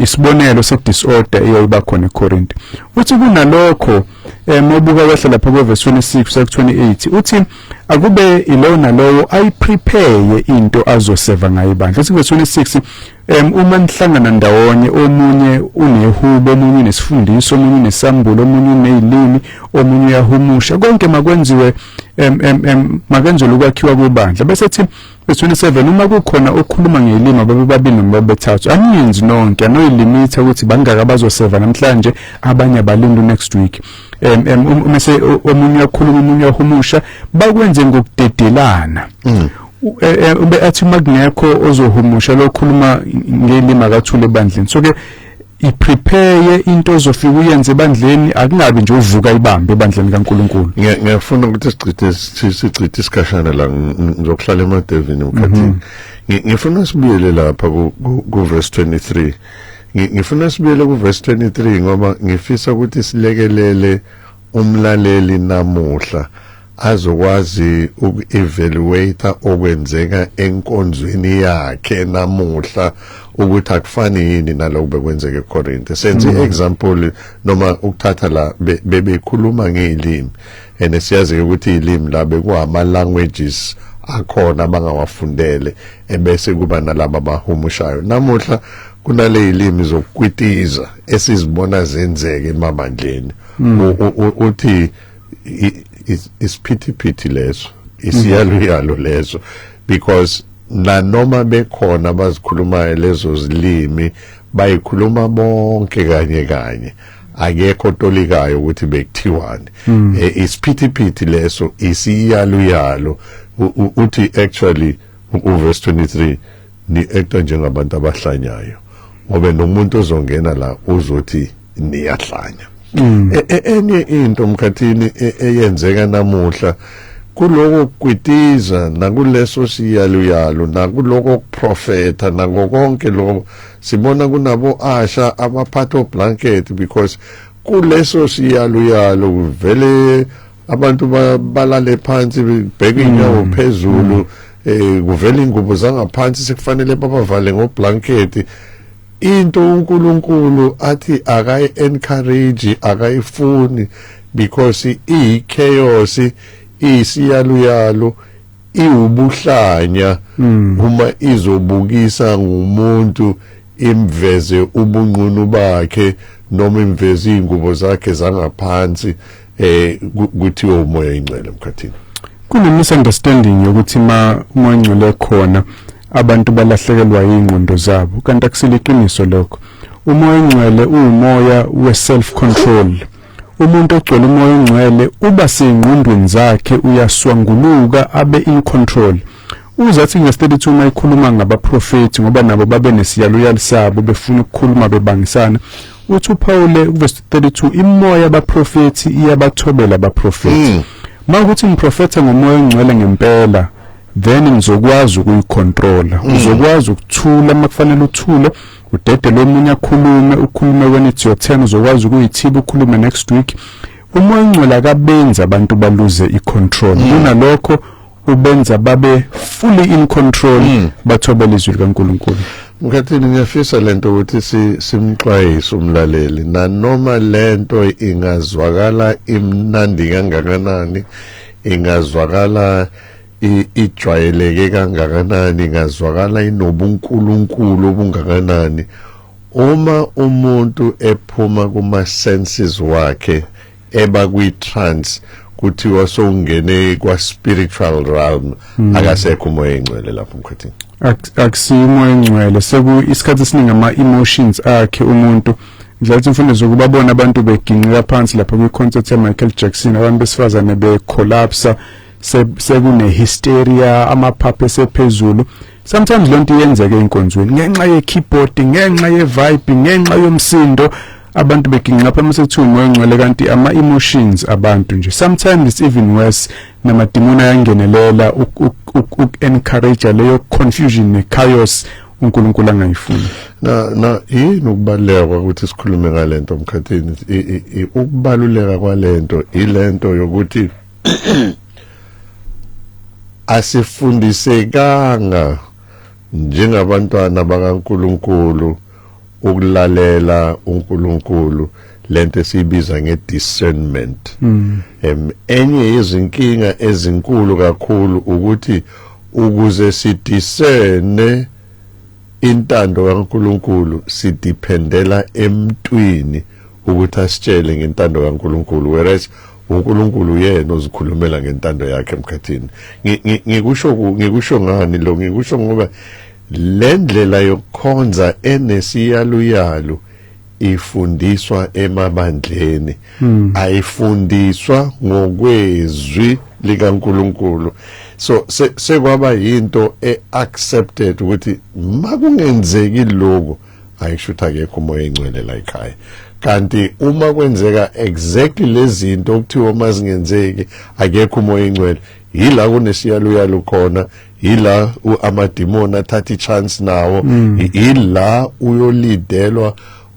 B: Isibonelo se disorder eyayiba khona eCorinth. Uthi kunalokho, obuka wehla lapha ku verse 26 ku 28, uthi akube ilowo nalowo ayiprepare into azoseva ngayo ibandla. Uthi verse 26, uma nihlangana ndawonye, omunye unehubo, omunye unesifundiso, omunye unesambulo, omunye unezilimi, omunye uyahumusha, konke makwenziwe em em makenzelwe ukwakhiwa kwebandla. Bese ethi verse 27, uma kukhona okhuluma ngelimi, babe babili noma bethathu, aninzi nonke, anoyilimitha ukuthi bangaka bazoseva namhlanje, abanye abalinde next week. em em uma se omunye uyakhuluma, omunye uyahumusha, bakwenze ngokudedelana. Ube athi uma kungekho ozohumusha, lokhuluma ngelimi akathule ebandleni. So ke iprepare into ozofika uyenze ebandleni, akungabi nje uvuka ibambe ebandleni kaNkuluNkulu.
A: Ngiyafuna ukuthi sichithe isikhashana la, ngizokuhlala emadevini mkhathini. Ngifuna sibuyele lapha ku verse 23. Ngifuna sibuyele ku verse 23 ngoba ngifisa ukuthi silekelele umlaleli namuhla azokwazi uku-evaluate okwenzeka enkonzweni yakhe namuhla ukuthi akufani yini nalokho bekwenzeka eKorinte. Senze i-example noma ukuthatha la bebekhuluma ngezilimi, and siyazi ukuthi izilimi la bekuwama languages akhona abangawafundele, ebese kuba nalaba abahumushayo. Namuhla kunale ilimi zokukwitiza esizibona zenzeke emabandleni. Uthi isiphithiphithi leso, isiyaluyalo leso, because nanoma bekhona abazikhulumayo lezo zilimi, bayikhuluma bonke kanye kanye, akekho otolikayo ukuthi bekuthiwani. Isiphithiphithi leso, isiyaluyalo. Uthi actually uverse 23, ni acta njengabantu abahlanyayo, ngoba nomuntu ozongena la uzothi niyahlanya. Enye into mkhathini eyenzeka namuhla kuloko kwitiza nakuleso siyaluyalo nakuloko kuprofeta nako konke lokho, sibona kunabo asha abaphatha oblanket, because kuleso siyaluyalo vele abantu balale phansi bheka inyawo phezulu, kuvela ingubo zangaphansi, sekufanele babavale ngoblanket, into uNkulunkulu athi akayi encourage, akayifuni, because iyi chaos, isiyaluyalo, iwubuhlanya uma izobukisa ngumuntu, imveze ubunqunu bakhe noma imveze ingubo zakhe zangaphansi, kuthiwa uMoya oNgcwele mkhathini.
B: Kune misunderstanding yokuthi ma uMoya oNgcwele khona abantu balahlekelwa ingqondo zabo, kanti akusiliqiniso lokho. Umoya ongcwele uwumoya we self control. Umuntu ogcwele umoya ongcwele uba seyingqondweni zakhe, uyaswanguluka, abe in control. Uzathi nge-32 uma ikhuluma ngabaprofethi, ngoba nabo babe nesiyaluyalu sabo, befuna ukukhuluma, bebangisana, uthi uPaul kuverse 32, imoya yabaprofethi iyabathobela abaprofethi. Mawukuthi ngiprofetha ngomoya ongcwele ngempela, then ngizokwazi ukuyicontrola. Uzokwazi ukuthula makufanele uthule, udedele omunye akhulume, ukhulume when it's your turn. Uzokwazi ukuyithiba, ukhulume next week. Umoya ongcwele akabenzi abantu baluze icontrol, kunalokho ubenza babe fully in control, bathobele izwi likaNkulunkulu.
A: Mkhathini, ngiyafisa lento ukuthi simxwayise umlaleli, nanoma lento ingazwakala imnandi kangakanani, ingazwakala ijwayeleke kangakanani, ingazwakala inobunkulunkulu obungakanani, uma umuntu ephuma kuma senses wakhe eba kwi trance, kuthiwa sowungene kwa spiritual realm, akasekho umoya engcwele lapho, Mkhathini.
B: Akusiyo umoya engcwele, seku isikhathi esiningi ama emotions akhe umuntu. Ngidlathi imfundo zokubabona abantu beginqika phansi lapha kwi-concert ya-Michael Jackson, abantu besifazane becollapsa, sekune hysteria, amaphaphu esephezulu. Sometimes lonto iyenzeka einkonzweni ngenxa ye-keyboard, ngenxa ye-vibe, ngenxa yomsindo, abantu beginqa phansi sekuthiwa umoya ongcwele, kanti ama-emotions abantu nje. Sometimes it's even worse, namadimoni ayangenelela uku-encourage leyo confusion ne-chaos uNkulunkulu angayifuni.
A: Na yini ukubaluleka ukuthi sikhulume ngalento, Mkhathini? Ukubaluleka kwalento, ilento yokuthi asifundisekanga njengabantwana bakaNkulunkulu ukulalela uNkulunkulu, lento esiyibiza ngediscernment. Enye yezinkinga ezinkulu kakhulu ukuthi ukuze sidiscerne intando kaNkulunkulu, sidependela emntwini ukuthi asitshele ngentando kaNkulunkulu, whereas uNkulunkulu uyena ozikhulumela ngentando yakhe. Emkhathini, ngikusho ngani lo? Ngikusho ngoba le ndlela yokukhonza enesiyaluyalu ifundiswa emabandleni, ayifundiswa ngokwezwi likaNkulunkulu. So sekwaba yinto eaccepted ukuthi makungenzeki lokho, ayisho ukuthi akekho umoya engcwele la ekhaya, kanti uma kwenzeka exactly lezi zinto okuthiwa uma zingenzeki akekho umoya engcwele, yila kunesiyaluyalu khona, yila amadimoni athatha ichance nawo, yila uyolidelwa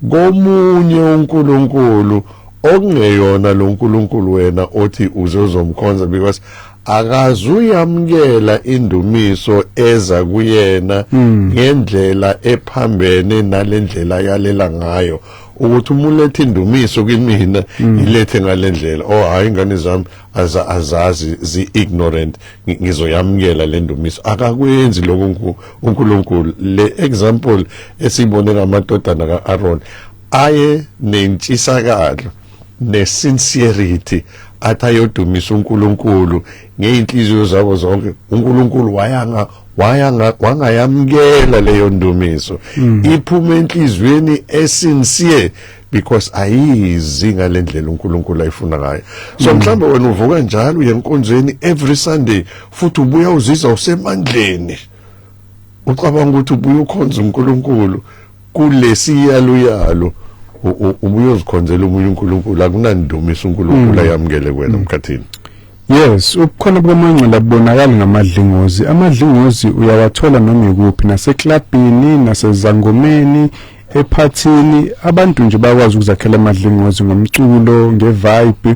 A: komunye uNkulunkulu okungeyona lo nkulunkulu wena othi uzozomkhonza, because akazuyamkela indumiso eza kuyena ngendlela ephambene nalendlela yalela ngayo, ukuthi uma uletha indumiso kimina, ilethe ngalendlela. Oh hayi, ingane zami azazi, zi ignorant, ngizoyamukela le ndumiso. Akakwenzi lokho uNkulunkulu. Le example esiyibone ngamadodana kaAaron, aye nentshisakalo nesincerity, athi ayodumisa uNkulunkulu ngeinhliziyo zabo zonke, uNkulunkulu wayanga wangayamkela leyo ndumiso iphuma enhliziyweni esincere, because ayizi ngalendlela uNkulunkulu ayifuna ngayo. So mhlawumbe wena uvuka njalo uye enkonzweni every Sunday, futhi ubuya uzizwa usemandleni, ucabanga ukuthi ubuya ukhonza uNkulunkulu. Kulesiyaluyalo ubuye uzikhonzela omunye uNkulunkulu, akunandumiso uNkulunkulu ayamukele kuwena, Mkhathini.
B: Yes, ubukhona bukamoya ongcwele abubonakali ngamadlingozi. Amadlingozi uyawathola noma ikuphi, naseklabhini, nasezangomeni, ephathini. Abantu nje bayakwazi ukuzakhela amadlingozi ngomculo, ngevibe,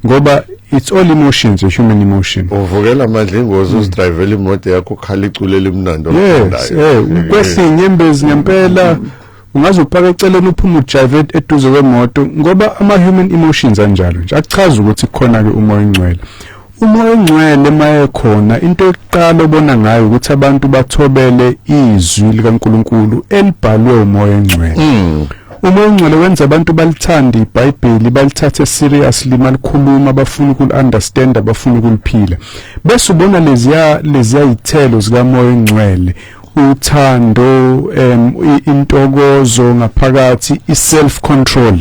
B: ngoba it's all emotions, a human emotion.
A: Uvukela amadlingozi, uzidrivela imoto yakho, ukhala iculo elimnandi
B: olithandayo. Ukwehla inyembezi ngempela, ungaze upake eceleni, uphume, ujive eduze kwemoto, ngoba ama human emotions anjalo nje. Akuchaza ukuthi kukhona ke umoya ongcwele. Umoya ongcwele maye khona, into yokuqala obona ngayo ukuthi abantu bathobele izwi likaNkulunkulu elibhalwe umoya ongcwele. Umoya ongcwele wenza abantu balithande iBhayibheli, balithathe seriously malikhuluma, bafuna ukuli-understand, bafuna ukuliphila. Bese ubona leziya izithelo zikamoya ongcwele. Uthando, intokozo ngaphakathi, i self control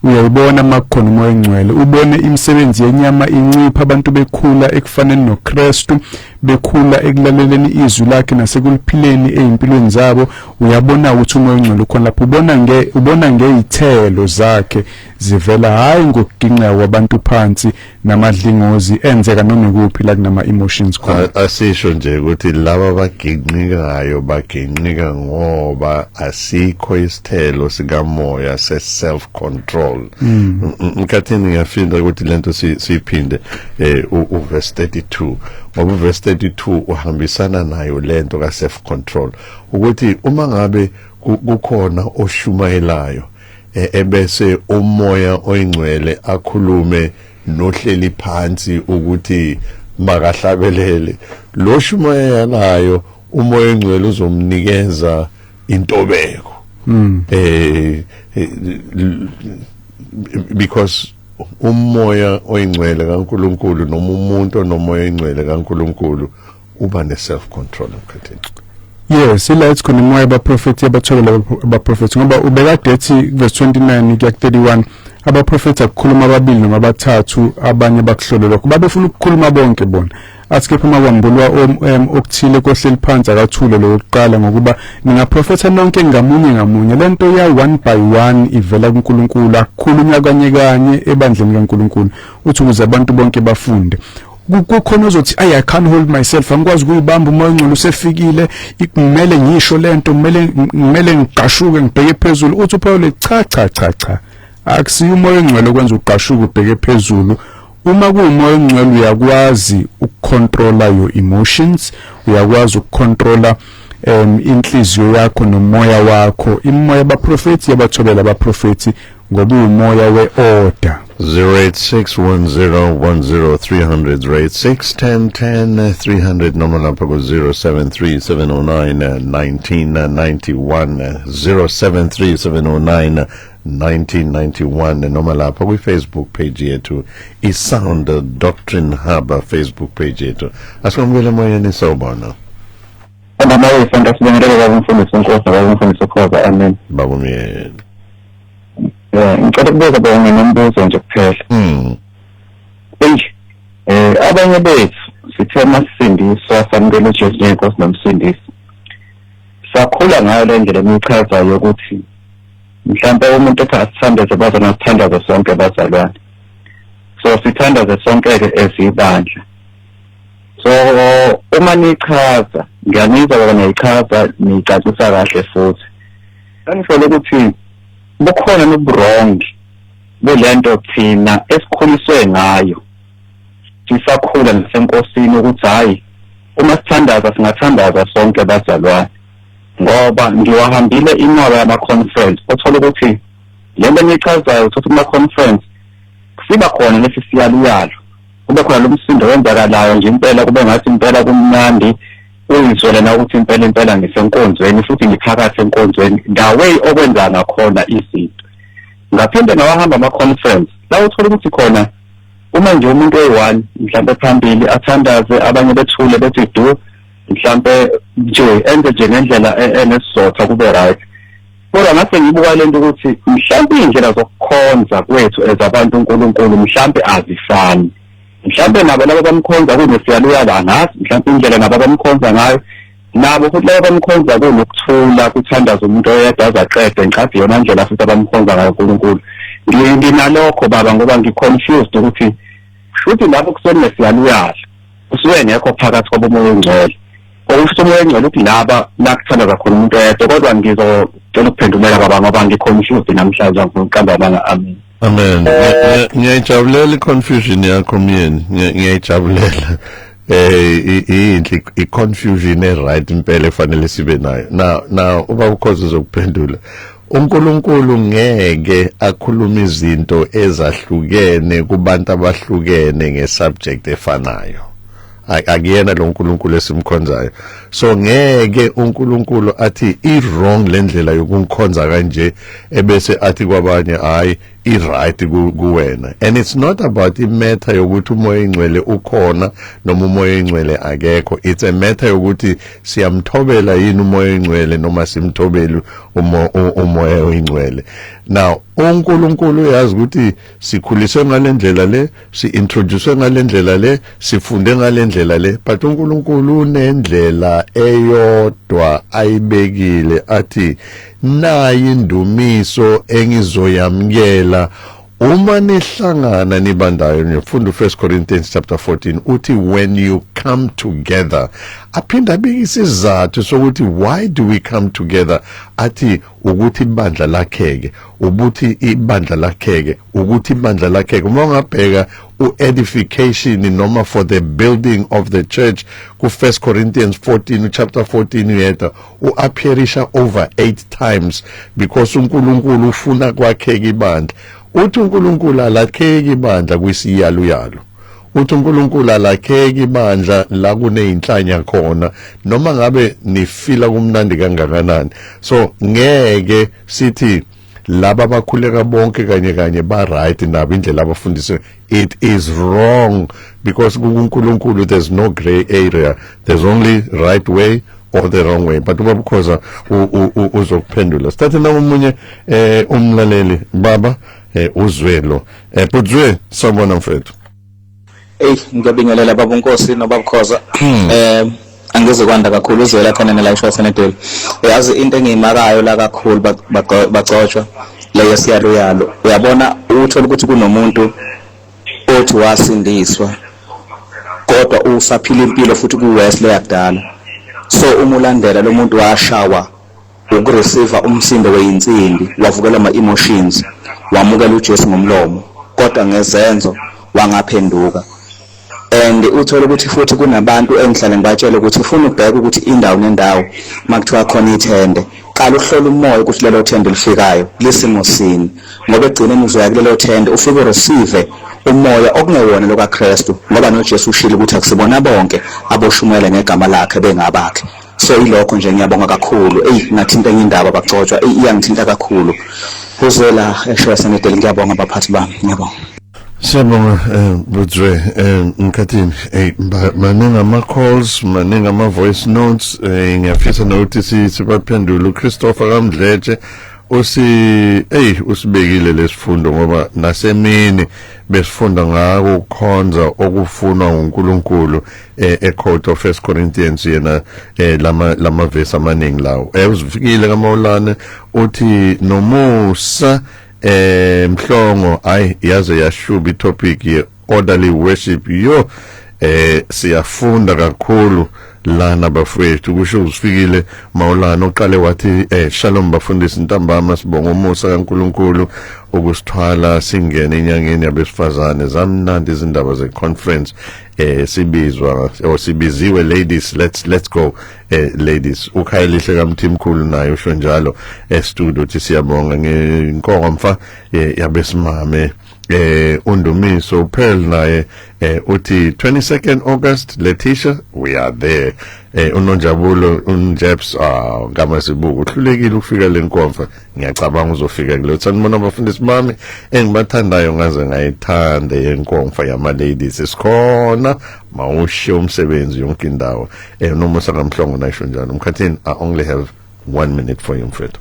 B: uyayibona makukhona uMoya oNgcwele. Ubone imisebenzi yenyama incipha, abantu bekhula ekufaneni noKristu, bekhula ekulaleleni izwi lakhe nasekuliphileni ezimpilweni zabo. Uyabona ukuthi uMoya oNgcwele ukhona lapho, ubona ngezithelo zakhe zivela, hayi ngokuginqa kwabantu phansi namadlingozi enzeka noma ikuphi la kunama emotions khona.
A: Asisho nje ukuthi laba baginqikayo baginqika ngoba asikho isithelo sikaMoya se self control. Mkhathini, ngiyafunda ukuthi lento siyiphinde uverse 32, ngoba uverse 32 uhambisana nayo lento ka self control, ukuthi uma ngabe kukhona oshumayelayo, ebese uMoya oyiNgcwele akhulume nohleli phansi ukuthi makahlabelele, lo shumayelayo uMoya oNgcwele uzomnikeza intobeko, because uMoya oyiNgcwele kaNkuluNkulu noma umuntu onoMoya oyiNgcwele kaNkuluNkulu uba ne self control, emkhathini.
B: Yes, ila ethi khona imoya abaprofeti abathobela abaprofeti, ngoba ubekade ethi verse 29 kuya ku 31 abaprofeti akukhuluma ababili noma abathathu, abanye bakuhlole lokho. Babefuna ukukhuluma bonke bona. Athi kepha uma kwambulwa okuthile kohleli phansi, akathule lokuqala, ngokuba ningaprofetha nonke ngamunye ngamunye. Lento ya one by one ivela kuNkulunkulu, akukhulunywa kanye kanye ebandleni kaNkulunkulu. Uthi ukuze abantu bonke bafunde. Kukhona ozothi, "Ay, I can't hold myself, angikwazi ukuyibamba, uMoya oNgcwele usefikile, kumele ngisho lento, kumele ngiqashuke ngibheke phezulu." Uthi uPaul, "Cha, cha, cha, cha, akusiyo uMoya oNgcwele okwenza uqashuke ubheke phezulu. Uma kuwuMoya oNgcwele, uyakwazi ukucontrola your emotions, uyakwazi ukucontrola inhliziyo yakho nomoya wakho." Imoya abaprofeti yabathobela abaprofeti ngoba umoya weorder.
A: 0861010300, 086 10 10 300, noma lapha ku 073 709 1991, 073 709 1991, noma lapha kwi Facebook page yethu, i Sound Doctrine Hub Facebook page yethu. Asikwamukele emoyeni, sawubona.
D: Baba wesonto, sibingelele baba umfundisi weNkosi, baba umfundisi uKhoza, amen.
A: Baba Myeni.
D: Ngicela ukubuza baba, nginombuzo nje kuphela. Eyi, abanye bethu sithe masisindiswa, samukela uJesu njengenkosi nomsindisi. Sakhula ngayo le ndlela eniyichazayo ukuthi mhlampe umuntu ethi asithandaze bazalwane, sithandaze sonke bazalwane. So sithandaze sonke-ke ezibandla. So uma nichaza, ngiyanizwa baba, niyayichaza, niyicacisa kahle futhi. Ngifela ukuthi bukhona nobu-wrong kulento thina esikhuliswe ngayo sisakhula nasenkosini, ukuthi hayi, uma sithandaza singathandaza sonke bazalwane, ngoba ngiwahambile inqwaba yama-conference, othola ukuthi le nto eniyichazayo, uthola kuma-conference siba khona lesi siyaluyalo, kube khona lo msindo wenzakalayo nje impela, kube ngathi impela kumnandi, uyizwele na ukuthi impela impela ngisenkonzweni futhi ngiphakathi enkonzweni, the way okwenza ngakhona izinto. Ngaphinde ngawahamba ama-conference la uthola ukuthi khona uma nje umuntu oyi-one mhlampe phambili athandaze, abanye bethule bethi du, mhlampe nje enze nje ngendlela enesizotha, kube right. Kodwa ngase ngibuka lento ukuthi mhlampe iy'ndlela zokukhonza kwethu as abantu uNkulunkulu mhlampe azifani. Mhlampe nabo laba bamkhonza kunesiyaluyalu, angazi, mhlampe indlela nabo abamkhonza ngayo, nabo futhi laba bamkhonza kunokuthula, kuthandaza umuntu oyedwa aze aqede. Ngicathi iyona ndlela futhi abamkhonza ngayo uNkulunkulu. Nginalokho baba, ngoba ngi-confused ukuthi futhi lapho kusuke kunesiyaluyalu, kusuke ngekho phakathi kwabomoya ongcwele, okusho uMoya oNgcwele ukuthi laba la kuthandaza khona umuntu oyedwa. Kodwa ngizocela ukuphendulela baba, ngoba ngi-confused namhlanje, angifuni ukuqamba amanga, amen.
A: Amen. Ngiyayijabulela i-confusion yakho, Myeni. Ngiyayijabulela. Inhle i-confusion e right impela efanele sibe nayo. Now uba ukhoze uzokuphendula. uNkulunkulu ngeke akhuluma izinto ezahlukene kubantu abahlukene ngesubject efanayo. Akuyena lo uNkulunkulu esimkhonzayo. So ngeke uNkulunkulu athi i wrong lendlela yokungikhonza kanje, ebese athi kwabanye hayi. I-right kuwena, and it's not about i-matter yokuthi umoya ingcwele ukhona noma umoya ingcwele akekho. It's a matter yokuthi siyamthobela yini umoya ingcwele noma simthobeli umoya oyingcwele. Now uNkulunkulu uyazi ukuthi sikhuliswe ngalendlela le, si-introduce ngalendlela le, sifunde ngalendlela le, but uNkulunkulu unendlela eyodwa ayibekile, athi nayi indumiso engizoyamkela uma nihlangana nibandayo. Ngifunda u1 Corinthians chapter 14, uthi when you come together, aphinda abike isizathu sokuthi why do we come together, athi ukuthi ibandla lakheke, ukuthi ibandla lakheke, ukuthi ibandla lakheke. Uma ungabheka u-edification noma for the building of the church ku-1 Corinthians 14, chapter 14 uyedwa u-appearisha over 8 times, because uNkulunkulu ufuna kwakheka ibandla. Uthi uNkulunkulu alakheki ibandla kwisiyaluyalo, uthi uNkulunkulu alakheki ibandla la kuneyinhlanya khona, noma ngabe nifila kumnandi kangakanani. So ngeke sithi laba abakhuleka bonke kanye kanye ba right nabo indlela abafundiswe. It is wrong, because kuNkulunkulu there's no gray area, there's only right way or the wrong way. But ubaba Khoza uzokuphendula. Sithathe namunye umlaleli, baba uzwelo Budzwe, sawubona mfethu.
E: Ey, ngiyabingelela baba uNkosi nobaba Khoza. Angize kwanda kakhulu, uzwela khona nela Senedeli. Yazi into engiyimakayo la kakhulu, bagcotshwa leyo siyalo yalo. Uyabona, uthola ukuthi kunomuntu othi wasindiswa kodwa usaphila impilo futhi ku Wesley yakudala. So uma ulandela lo muntu washawa ukureceive umsindo weyinsimbi, wavukela ama emotions, wamukela uJesu ngomlomo kodwa ngezenzo wangaphenduka. And uthola ukuthi futhi kunabantu engihlale ngibatshela ukuthi ufuna ubheke ukuthi indawo nendawo makuthiwa khona ithende, qala uhlola umoya ukuthi lelo thende lifikayo lisimo sini, ngoba egcineni uzoya kulelo thende ufike ureceive umoya okungewona lo kaKristu, ngoba noJesu ushilo ukuthi akusibona bonke aboshumela ngegama lakhe bengabakhe. So ilokho nje, ngiyabonga kakhulu. Ey, ngathinta enye indaba bagcotshwa, ey, iyangithinta kakhulu. Uzwela eshoya Senedeli, ngiyabonga baphathi bami, ngiyabonga.
A: Siyabonga Budzwe. Mkhathini, hey, maningi ama calls, maningi ama voice notes, ngiyafisa nokuthi sibaphendule. uChristopher Kamdletshe usi hey usibekile lesifundo, ngoba nasemini besifunda ngako ukukhonza okufunwa uNkulunkulu ecourt of 1 Corinthians, yena lama verse amaningi lawo. Uzifikile kaMaulana, uthi nomusa Mhlongo, ayi, yaze yashuba itopic ye orderly worship. Yo, siyafunda kakhulu lana bafowethu, kusho uzifikile Maulana. Uqale wathi shalom bafundisi, ntambama, sibonga umusa kaNkuluNkulu ukusithwala singene enyangeni yabesifazane. Zamnandi izindaba ze conference, sibizwa or sibiziwe ladies, let's go ladies. Ukhayelihle kaMthimkhulu naye usho njalo e studio, uthi siyabonga ngenkonfa yabesimame. Undumiso Pearl naye uthi 22nd August, Letitia, we are there. Unonjabulo unjeps ngamasibuko uhlulekile ukufika lenkonfa, ngiyacabanga uzofika kulo. Sanibona abafundisi bami engibathandayo, ngaze ngayithanda yenkonfa yama ladies, sikhona mawushe umsebenzi yonke indawo. Nomusa kaMhlongo nayisho njalo. Mkhathini, I only have 1 minute for you mfethu.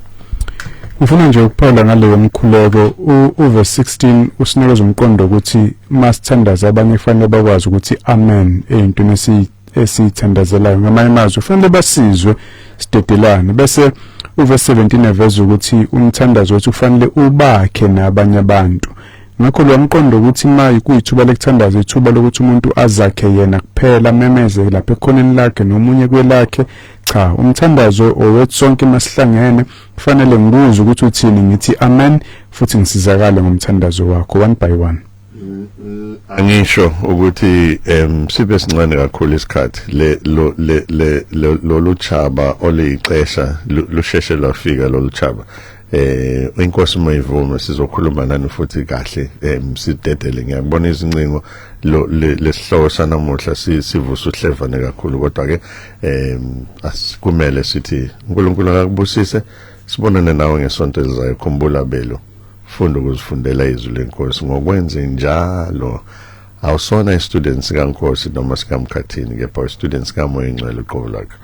B: Ngifuna nje ukuphawula ngaleyo mkhuleko. Uverse 16 usinikeza umqondo ukuthi masithandaza abanye kufanele bakwazi ukuthi amen eyintweni esiyithandazelayo. Ngamanye amazwi kufanele basizwe sidedelane. Bese uverse 17 eveza ukuthi umthandazo wethu kufanele ubakhe nabanye abantu. Ngakho lo mqondo ukuthi mayi kuyithuba lekuthandaza, ithuba lokuthi umuntu azakhe yena kuphela, memeze lapha ekhoneni lakhe nomunye kwelakhe, cha, umthandazo owethu sonke masihlangene. Kufanele ngikuzwe ukuthi uthini, ngithi amen futhi ngisizakale ngomthandazo wakho one by one.
A: Angisho ukuthi sibe sincane kakhulu isikhathi le lo le le lolu chaba olixesha lusheshe lwafika lolu chaba. Inkosi mayivume sizokhuluma nani futhi kahle, sidedele. Ngiyakubona izincingo, lesihloko sanamuhla sivusa uhlevane kakhulu, kodwa ke asikumele sithi uNkulunkulu akakubusise, sibonane nawe ngesonto elizayo. Khumbula belo Funda ukuzifundela izwi lenkosi. Ngokwenza njalo awusona istudent sikaNkosi noma sikaMkhathini, kepha istudent sikaMoya Ingcwele uqobo lwakhe.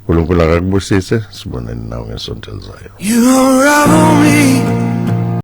A: uNkulunkulu akakubusise. Sibonane nawe ngesonto elizayo.
F: You unravel me.